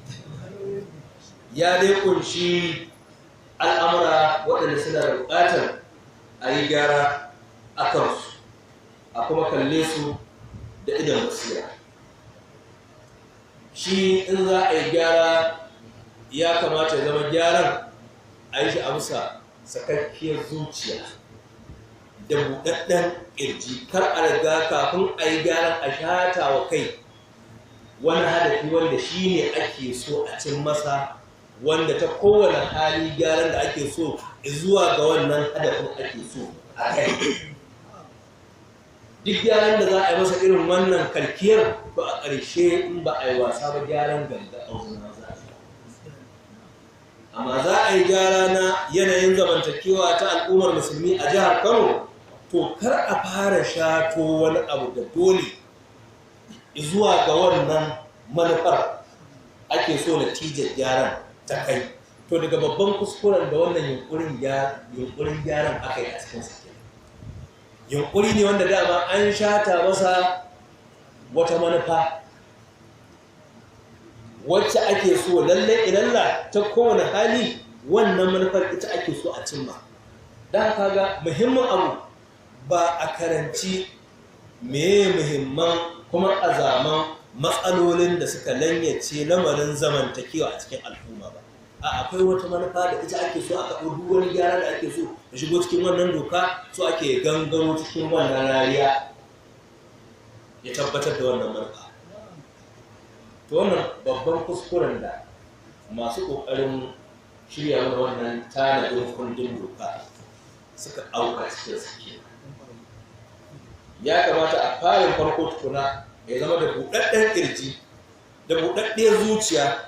Speaker 1: ya dai kunshi al'amura waɗanda suna da buƙatar a yi gyara a kansu, a kuma kalle su da idon basira. Shi in za a yi gyara ya kamata ya zama gyaran a yi shi a bisa sakakkiyar zuciya da buɗaɗɗen ƙirji, kar a riga kafin a yi gyaran a shata wa kai wani hadafi wanda shi ne ake so a cin masa, wanda ta kowane hali gyaran da ake so zuwa ga wannan hadafin ake so a kai. Duk gyaran da za a yi masa irin wannan kalkiyar, to a ƙarshe in ba a yi wasa ba gyaran ganga a za a yi. Amma za a yi gyara na yanayin zamantakewa ta al'ummar musulmi a jihar Kano, to kar a fara shato wani abu da dole zuwa ga wannan manufar ake so natijar gyaran ta kai. To daga babban kuskuren da wannan yunkurin gyaran aka yi a cikin sa kenan. Yunkuri ne wanda dama an shata masa wata manufa wacce ake so lallai ilalla ta kowane hali wannan manufar ita ake so a cimma. Da haka ga muhimmin abu ba a karanci meye muhimman kuma azaman matsalolin da suka lanyace lamarin zamantakewa a cikin al'umma ba. A akwai wata manufa da ita ake so a kaɗo duk wani gyara da ake so da shigo cikin wannan doka, so ake gangaro cikin wannan rariya ya tabbatar da wannan manufa. To wannan babban kuskuren da masu ƙoƙarin shirya mana wannan tanadin kundin doka suka auka cikin suke. Ya kamata a farin farko tukuna ya zama da buɗaɗɗen ƙirji da buɗaɗɗiyar zuciya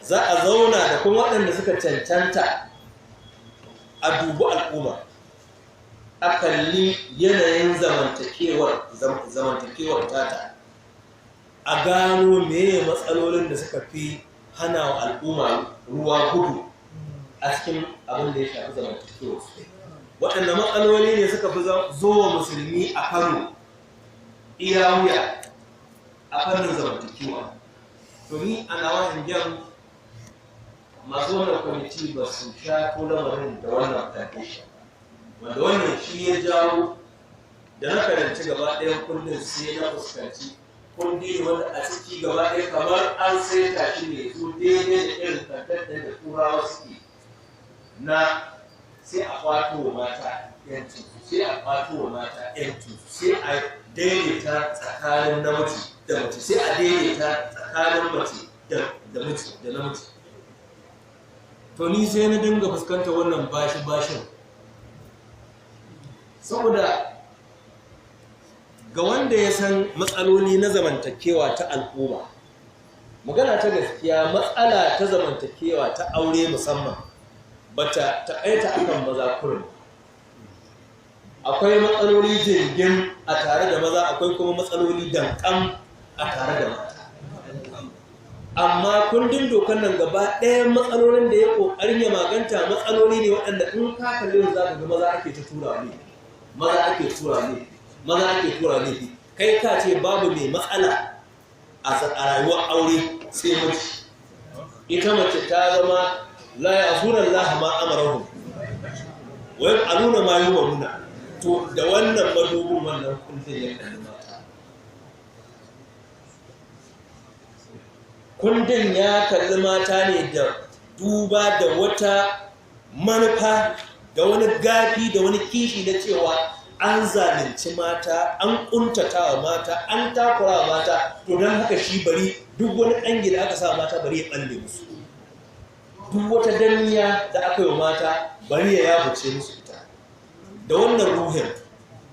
Speaker 1: za a zauna da kuma waɗanda suka cancanta a dubi al'umma, a kalli yanayin zamantakewar tata, a gano meye matsalolin da suka fi hana wa al'umma ruwa gudu a cikin abin da ya shafi zamantakewar su. Waɗanda matsaloli ne suka fi zo wa musulmi a Kano iya wuya a fannin zamantakewa? To ni a nawa hangen masu wannan kwamiti ba su sha ko lamarin da wannan foundation, wanda wannan shi ya jawo da na karanci gaba ɗayan kundin sai na fuskanci kundi ne wanda a ciki gaba ɗaya kamar an saita shi ne su daidai da irin kantar da turawa suke na sai a kwato wa mata yancin, sai a kwato wa mata yancin, sai a daidaita tsakanin namiji da mace, sai a daidaita tsakanin mace da miji da namiji. To ni sai na dinga fuskantar wannan bashi-bashin, saboda ga wanda ya san matsaloli na zamantakewa ta al'umma, magana ta gaskiya matsala ta zamantakewa ta aure musamman bata taƙaita akan maza kurin. Akwai matsaloli jirgin a tare da maza, akwai kuma matsaloli dankam a tare da mata. Amma kundin dokar nan gaba ɗayan matsalolin da ya ƙoƙarin ya maganta matsaloli ne waɗanda in ka kalli za ka ga maza ake ta tura ne, maza ake tura ne, maza ake tura ne. Kai ka ce babu mai matsala a rayuwar aure sai mace. Ita mace ta zama la ya'suna Allah ma amarahum wa yaf'aluna ma yu'maruna. To da wannan madubin wannan kundin ya kalli mata. Kundin ya kalli mata ne da duba da wata manufa da wani gafi da wani kishi na cewa an zalunci mata, an kuntata wa mata, an takura wa mata. To don haka shi bari duk wani ƙangi da aka sa mata bari ya ɓalle musu, duk wata danniya da aka yi wa mata bari ya yabuce musu ita. Da wannan ruhin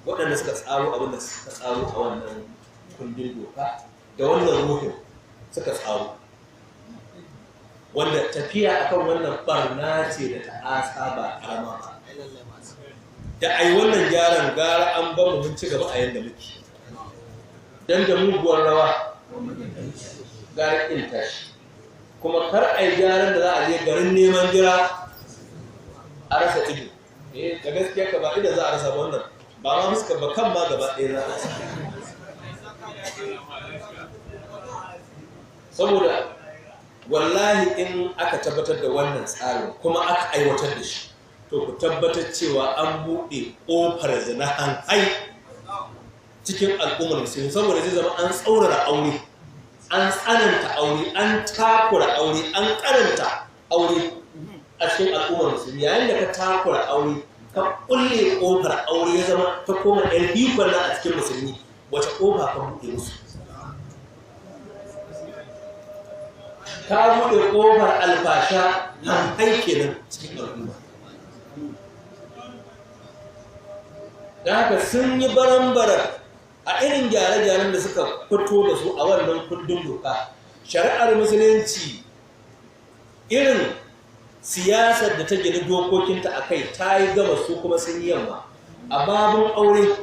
Speaker 1: waɗanda suka tsaro abin da suka tsaro a wannan kundin doka, da wannan ruhin suka tsaro, wanda tafiya akan wannan barna ce da ta'asa ba karama ba. Da ai wannan gyaran gara an ba mu mun ci gaba a yanda muke, dan da muguwar rawa gara kin tashi. Kuma kar ai gyaran da za a je garin neman jira a rasa ido. Da gaskiya ka ba idan za a rasa ba wannan ba ma fuska ba, kan ma gaba ɗaya za a rasa. Saboda wallahi in aka tabbatar da wannan tsarin kuma aka aiwatar da shi, to ku tabbatar cewa an buɗe ƙofar zina hanhai cikin al'ummar musulmi. Saboda zai zama an tsaurara aure, an tsananta aure, an takura aure, an karanta aure a cikin al'ummar musulmi. Yayin da ka takura aure, ka kulle ƙofar aure, ya zama ta koma ɗan ikon nan a cikin musulmi, wace ƙofa ka buɗe musu? Ka buɗe ƙofar alfasha hanhai kenan cikin al'umma. Da haka sun yi baran-baran a irin gyare-gyaren da suka fito da su a wannan kundin doka. Shari'ar musulunci irin siyasar da ta gini dokokinta a kai ta yi gaba, su kuma sun yi yamma. A babin aure,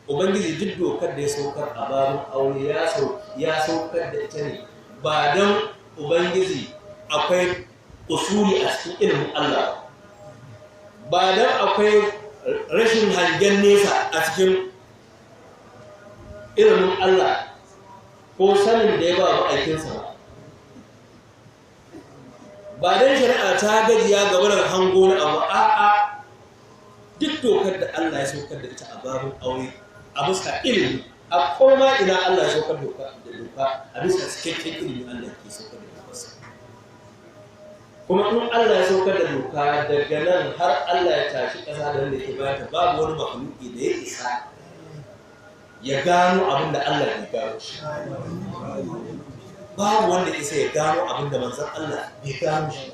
Speaker 1: Ubangiji duk dokar da ya saukar a babin aure ya saukar da ita ne ba don Ubangiji akwai usuli a cikin ilimin Allah ba, don akwai rashin hangen nesa a cikin ilimin Allah ko sanin da ya ba ma'aikinsa ba, ba don shari'a ta gajiya ga wannan hango na abu. A'a, duk dokar da Allah ya saukar da ita a babin aure a bisa ilimi, a koma ina Allah ya saukar da doka a bisa cikakken ilimi Allah ke saukar da dokarsa. Kuma in Allah ya saukar da doka daga nan har Allah ya tashi ƙasa da wanda ke bayata, babu wani makhluki da ya isa ya gano abin da Allah bai gano shi. Babu wanda isa ya gano abin da manzon Allah bai gano shi.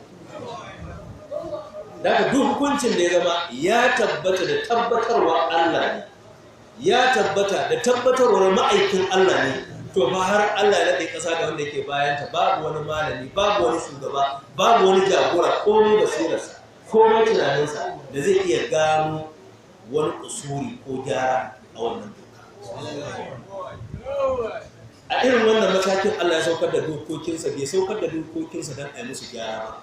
Speaker 1: Daga duk hukuncin da ya zama ya tabbata da tabbatarwa Allah ne, ya tabbata da tabbatarwar ma'aikin Allah ne, to fa har Allah ya daɗe ƙasa da wanda yake bayanta, babu wani malami, babu wani shugaba, babu wani jagora, komai basirarsa, komai tunaninsa da zai iya gano wani usuri ko gyara a wannan doka. A irin wannan matakin Allah ya saukar da dokokinsa, bai saukar da dokokinsa don a yi musu gyara ba.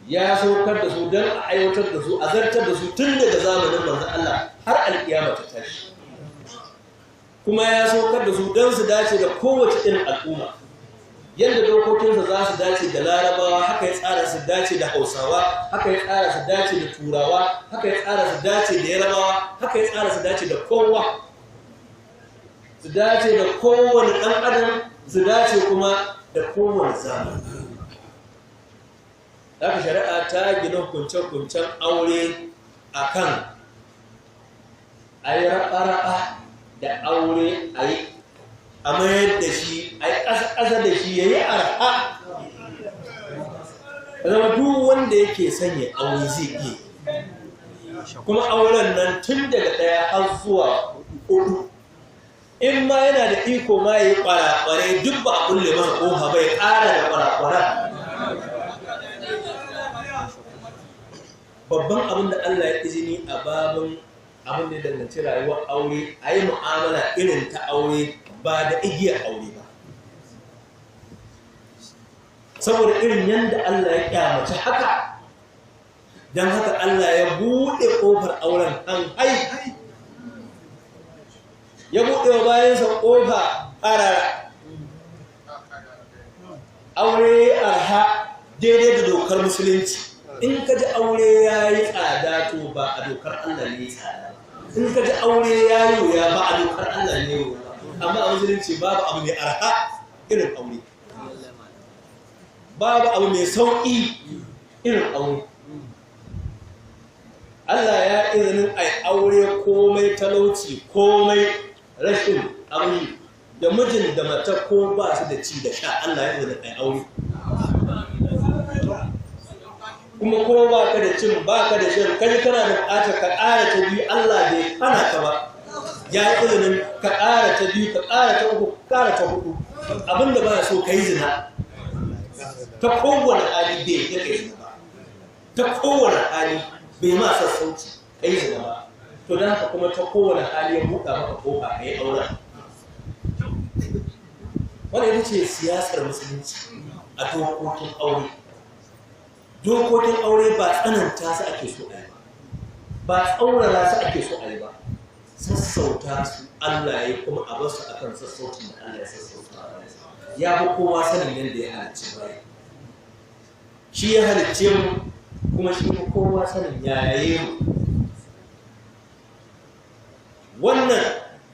Speaker 1: Ya saukar da su don a aiwatar da su, a zartar da su tun daga zamanin manzon Allah har alƙiyama ta tashi. Kuma ya saukar da su don su dace da kowace irin al'umma. Yadda dokokinsa za su dace da Larabawa, haka ya tsara su dace da Hausawa, haka ya tsara su dace da Turawa, haka ya tsara su dace da Yarabawa, haka ya tsara su dace da kowa. Su dace da kowane ɗan adam, su dace kuma da kowane zamani. Haka shari'a ta gina hukunce-hukuncen aure akan a yi raɓa-raɓa da aure, a yi a mayar da shi, a yi ƙasa-ƙasa da shi, ya yi arha. Zama duk wanda yake sanya aure zai iya. Kuma auren nan tun daga 1 har zuwa 4. In ma yana da iko ma ya yi ƙwaraƙware, duk ba a kulle masa ƙofa ba, ya ƙara da ƙwaraƙwaren. Babban abin da Allah ya izini a babin abin da ya danganci rayuwar aure, a yi mu'amala irin ta aure ba da igiyar aure ba.
Speaker 3: Saboda irin yadda Allah ya kyamaci haka, don haka Allah ya buɗe ƙofar auren an hai, ya buɗe wa bayansa ƙofa ƙarara. Aure arha daidai da dokar musulunci. In ka ji aure ya yi tsada, to ba a dokar Allah ne tsada. In ka ji aure ya yi wuya, ba a dokar Allah ne wuya. Amma a musulunci babu abu mai arha irin aure, babu abu mai sauƙi irin aure. Allah ya izinin ai aure komai talauci, komai rashin aure, da mijin da mata ko ba su da ci da sha, Allah ya izinin ai aure. Kuma ko ba ka da cin, ba ka da shan, kaji kana da buƙatar ka ƙara ta biyu, Allah bai hana ka ba. Ya yi izinin ka ƙara ta biyu, ka ƙara ta uku, ka ƙara ta hudu. Abinda ba so ka yi zina ta kowane hali, bai yi kai zina ba ta kowane hali, bai ma sassauci ka yi zina ba. To don haka kuma ta kowane hali ya buɗa maka kofa ka yi auren. Wannan ita ce siyasar musulunci a dokokin aure. Dokokin aure ba tsananta su ake so a yi ba, ba tsaurara su ake so a yi ba, sassauta su Allah ya yi, kuma a basu akan sassautin da Allah ya sassauta. Ya fi kowa sanin yadda ya halicci bayi. Shi ya halicce mu, kuma shi fi kowa sanin yayaye mu. Wannan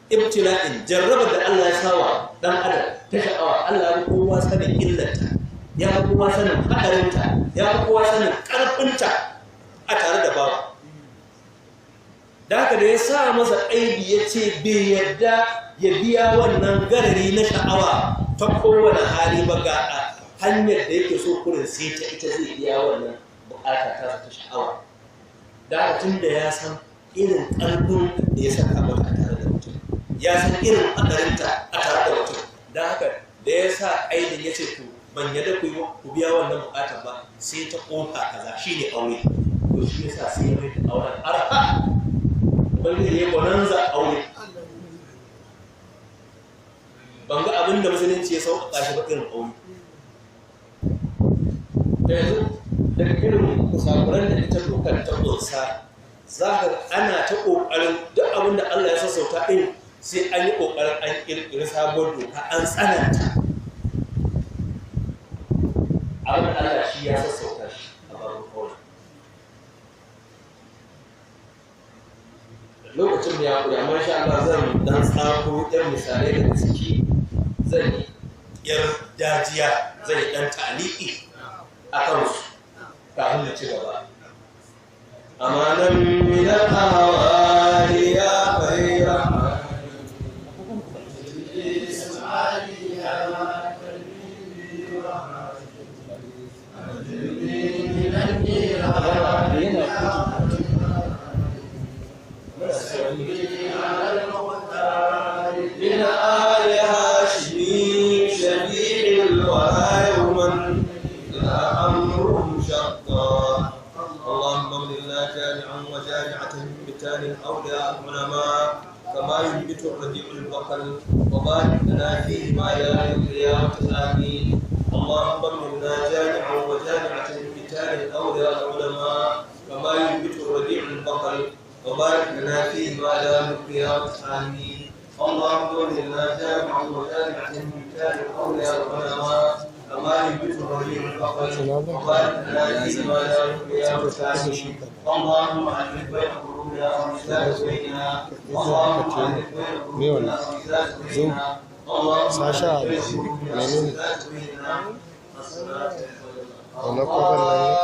Speaker 3: ibtila'in, jarrabar da Allah ya sawa dan adam ta sha'awa, Allah ya fi kowa sanin illarta, ya fi kowa sanin haɗarinta, ya fi kowa sanin ƙarfinta a tare da bawa. Da haka da ya sa masa aibi, ya ce bai yadda ya biya wannan garari na sha'awa ta kowane hali ba, ga a hanyar da yake so kurin sai ta ita zai biya wannan bukata ta sha'awa. Da haka tun da ya san irin ƙarfin da ya saka mata a tare da mutum, ya san irin haɗarinta a tare da mutum, da haka da ya sa aibin ya ce to ban yadda ku biya wannan bukatar ba sai ta ƙofa kaza, shine aure. To shi yasa sai ya mai da auren arha. Ubangiji ya bonanza aure. Ban ga abin da musulunci ya sauƙaƙa shi ba irin aure. Da yanzu daga irin kusakuran da ita dokar ta ƙunsa, za ka ana ta ƙoƙarin duk abin da Allah ya sassauta ɗin, sai an yi ƙoƙarin an ƙirƙiri sabuwar doka an tsananta abin da Allah shi ya sassauta shi a babin kawai. Lokacin da ya ƙuri, amma insha Allah zan dan tsako ɗan misalai daga ciki, zan yi yar dajiya, zan yi ɗan taliki a kansu kafin na ci gaba. Amanan min al-ahwali ya khayra. من آل هاشم شفيع الورى يوما لا أمرهم شطا. اللهم اغفر لنا جامعا وجامعة بتان أولياء العلماء كما ينبت الربيع البقل، وبارك لنا فيه ما إلى يوم القيامة، آمين. اللهم اغفر لنا جامعا وجامعة بتان أولياء العلماء كما ينبت الربيع البقل، وبارك لنا فيه ما إلى يوم القيامة، آمين. اللهم اغفر لنا جامعا وجامعة بتان أولياء العلماء كما ينبت الربيع البقل، وبارك لنا فيه ما إلى يوم القيامة، آمين. اللهم ألف بين قلوبنا ومزاج بيننا. اللهم ألف بين قلوبنا ومزاج بيننا. اللهم ألف بين قلوبنا ومزاج بيننا.
Speaker 4: Wannan kofar nan.